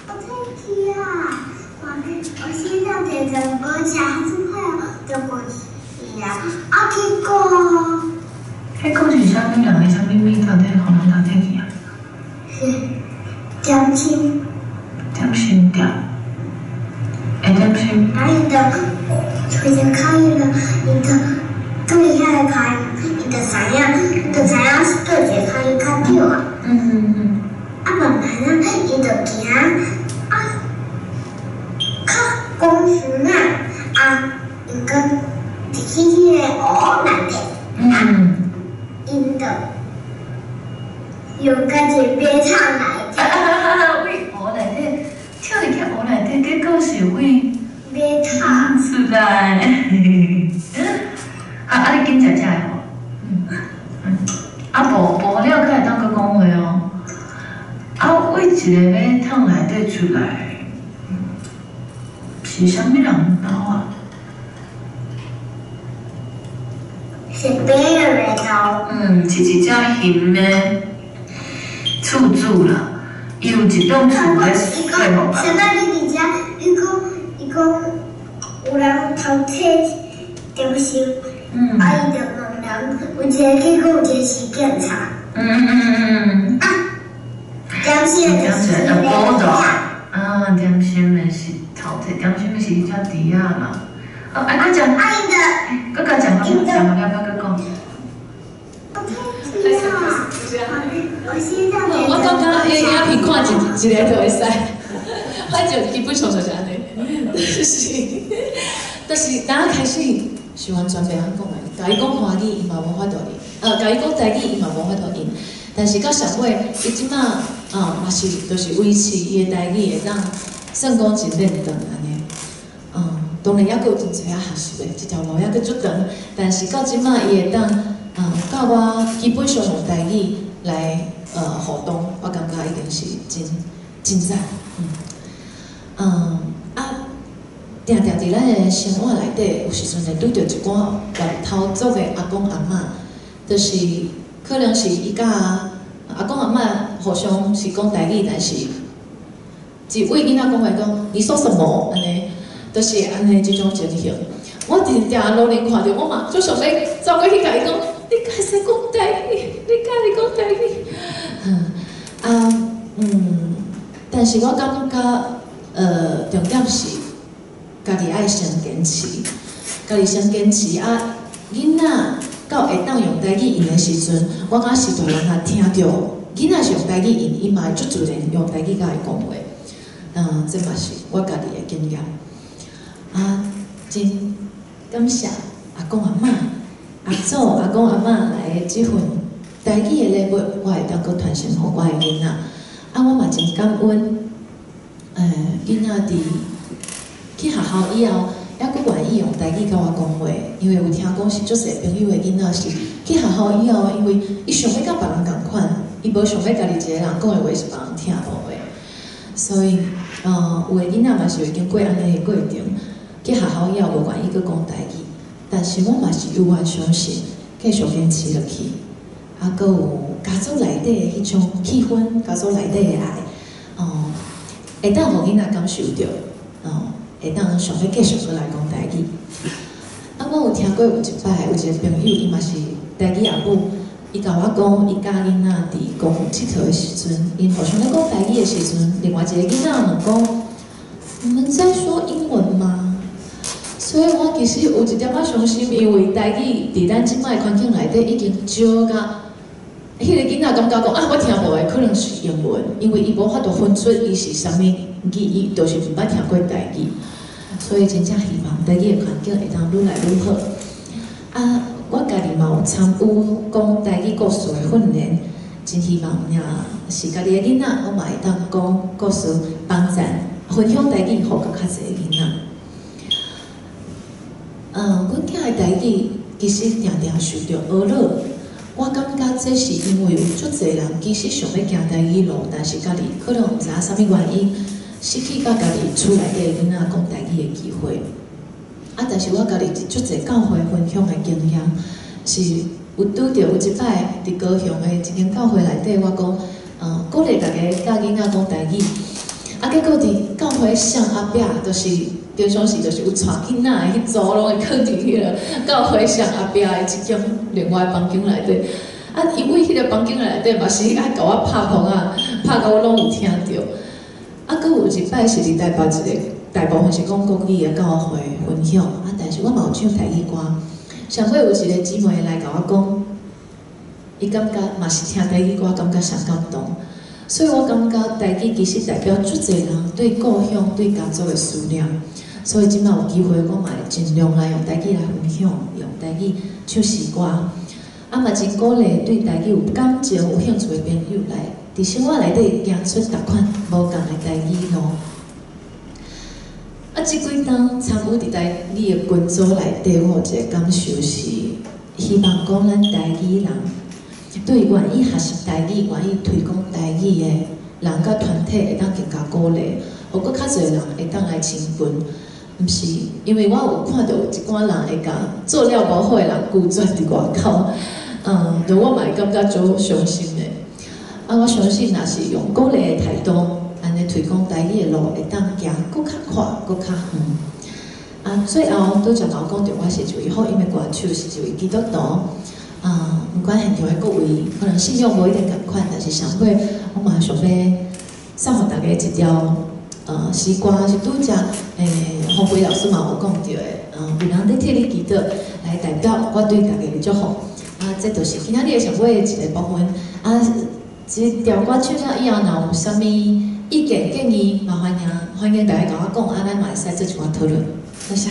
我太气啊！我现在在这国家是快要过去呀，啊，去过。彼讲是啥物人的啥物物头体，予人头体去啊？是点心。点心店。会点心。然后伊就回家看伊个，伊就对遐个看，伊就知影，伊就知影是对一个看伊较对啊。啊，慢慢啊，伊就行啊，较讲远啊，啊，伊阁入去彼个湖内底。𪜶就用甲一个马桶内底。为湖内底跳入去湖内底，结果是为马桶出来。啊啊！你紧食食的无？啊，无无了，阁会当阁讲话哦。啊，为一个马桶内底出来，是啥物人兜啊？是别人的兜。是一只熊的厝主啦。伊有一栋厝咧说服啥物你伫遮？伊讲伊讲有人偷窃点心，啊，伊就问人，有一个去，阁有一个是警察。啊，点心的就是迄个。啊，点心的是头提，点心的是彼只猪仔嘛。哦，啊，閣食。啊，伊就。閣共食，食完了閣閣講。我感覺影片看一一个就會使，反正基本上就是按呢，就是，但是當開始是完全袂曉講的，共伊講華語，伊嘛無法度應；共伊講台語，伊嘛無法度應。但是到上尾，伊這馬啊嘛是，就是維持伊的台語會當算講真輪轉按呢。當然猶閣有真濟愛學習的，這條路猶閣足長。但是到這馬伊會當佮我基本上用台語來互動，我感覺已經是真真讚。定定佇咱的生活內底，有時陣會拄著一寡源頭族的阿公阿嬤，就是可能是伊佮阿公阿嬤互相是講台語，但是一位囡仔講話講你說什麼按呢，就是按呢這種情形。我定定路頂看著，我嘛足想欲走過去共伊講，你敢會使講台語？你敢會講台語？但是我感覺，重點是家己愛先堅持，家己先堅持啊！囡仔到會當用台語應的時陣，我感覺是大人若聽著囡仔是用台語應，伊嘛會足自然用台語共伊講話。這嘛是我家己的經驗。啊，真感謝阿公阿嬤、阿祖、阿公阿嬤來的這份台語的禮物，我會當閣傳承予我的囡仔。啊，我嘛真感恩，囡仔佇去學校以後，猶閣願意用台語佮我講話，因為有聽講是足濟朋友的囡仔是去學校以後，因為伊想欲佮別人仝款，伊無想欲家己一個人講的話是別人聽無的，所以，有的囡仔嘛是會經過按呢的過程，去學校以後無願意閣講台語，但是我嘛是猶原相信，繼續堅持落去，啊，閣有家族內底的彼種氣氛，家族內底的愛，會當予囡仔感受著，會當想欲繼續閣來講台語。啊，我有聽過有一擺有一個朋友，伊嘛是台語阿母，伊共我講，伊教囡仔佇公園𨑨迌的時陣，𪜶互相咧講台語的時陣，另外一個囡仔問講：你們在說英文嗎？所以我其實有一點仔傷心，因為台語佇咱這擺的環境內底已經少甲，彼個囡仔感覺講啊，我聽無的可能是英文，因為伊無法度分出伊是啥物語，伊就是毋捌聽過台語。所以真正希望台語的環境會當愈來愈好。啊，我家己嘛有參與講台語故事的訓練，真希望若是家己的囡仔，我嘛會當講故事，幫贊分享台語，予閣較濟囡仔。阮囝的台語其實定定受著呵咾。我感覺這是因為有足濟人其實想欲行台語路，但是家己可能毋知影啥物原因，失去佮家己厝內底囡仔講台語的機會。啊，但是我家己佇足濟教會分享的經驗，是有拄著有一擺佇高雄的一間教會內底，我講，鼓勵大家教囡仔講台語。啊，結果佇教會上後壁，就是平常時就是有帶囡仔的彼組，攏會囥佇彼个教會上後壁的一間另外房間內底。啊，伊為彼个房間內底嘛是愛共我拍棚仔，拍甲我攏有聽著。啊，閣有一擺是佇台北一個大部分是講國語的教會分享，啊，但是我嘛有唱台語歌。上尾有一個姊妹來共我講，伊感覺嘛是聽台語歌，感覺上感動。所以我感覺台語其實代表足濟人對故鄉、對家族的思念。所以這擺有機會，我嘛會盡量來用台語來分享，用台語唱詩歌。啊，嘛真鼓勵對台語有感情、有興趣的朋友來，佇生活內底行出逐款無仝的台語路。啊，這幾冬參與佇台語的群組內底，我有一個感受是，希望講咱台語人對願意學習台語、願意推廣台語的人佮團體，會當更加鼓勵，予閣較濟人會當來親近。毋是，因為我有看著有一寡人會共做了無好的人拒絕佇外口，就我嘛會感覺足傷心的。啊，我相信若是用鼓勵的態度，按呢推廣台語的路會當行閣較闊、閣較遠。啊，最後拄才有講著，我是一位福音的歌手，是一位基督徒。啊，毋管現場的各位，可能信仰無一定仝款，但是上尾我嘛想欲送予大家一條詩歌，是拄才洪輝老師嘛有講著的，有人咧替你祈禱，來代表我對大家的祝福。啊，這就是今仔日的上尾的一個部分。啊，這條歌唱了以後，若有啥物意見建議，嘛歡迎大家共我講，啊，咱嘛會使做一寡討論。多謝。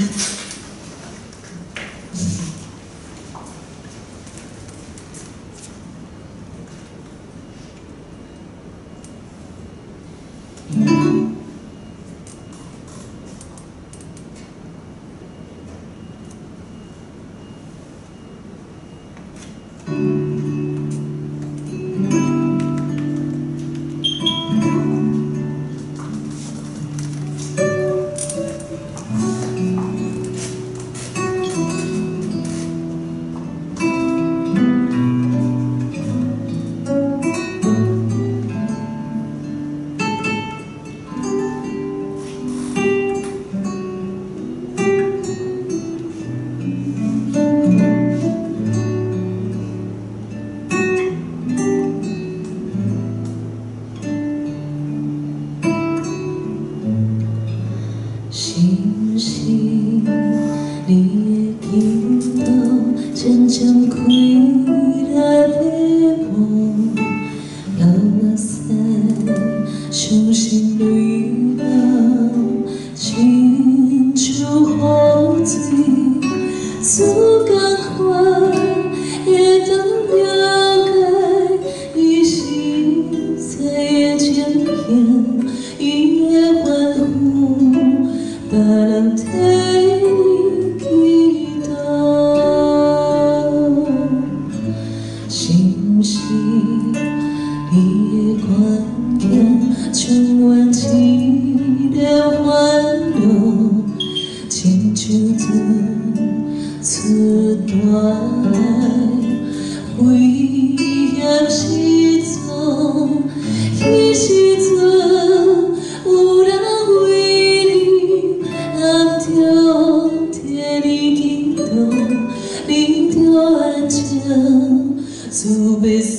是毋是你的祈祷渐渐开来迷惘，流目屎伤心泪流，亲像雨水，自仝款会当了解伊实在的情形，伊的吩咐。別人替你祈禱，是毋是你的環境充滿一个煩惱，親像船出大海，危險失踪，彼時陣有人為你暗中替你祈禱，你就安靜，主欲賜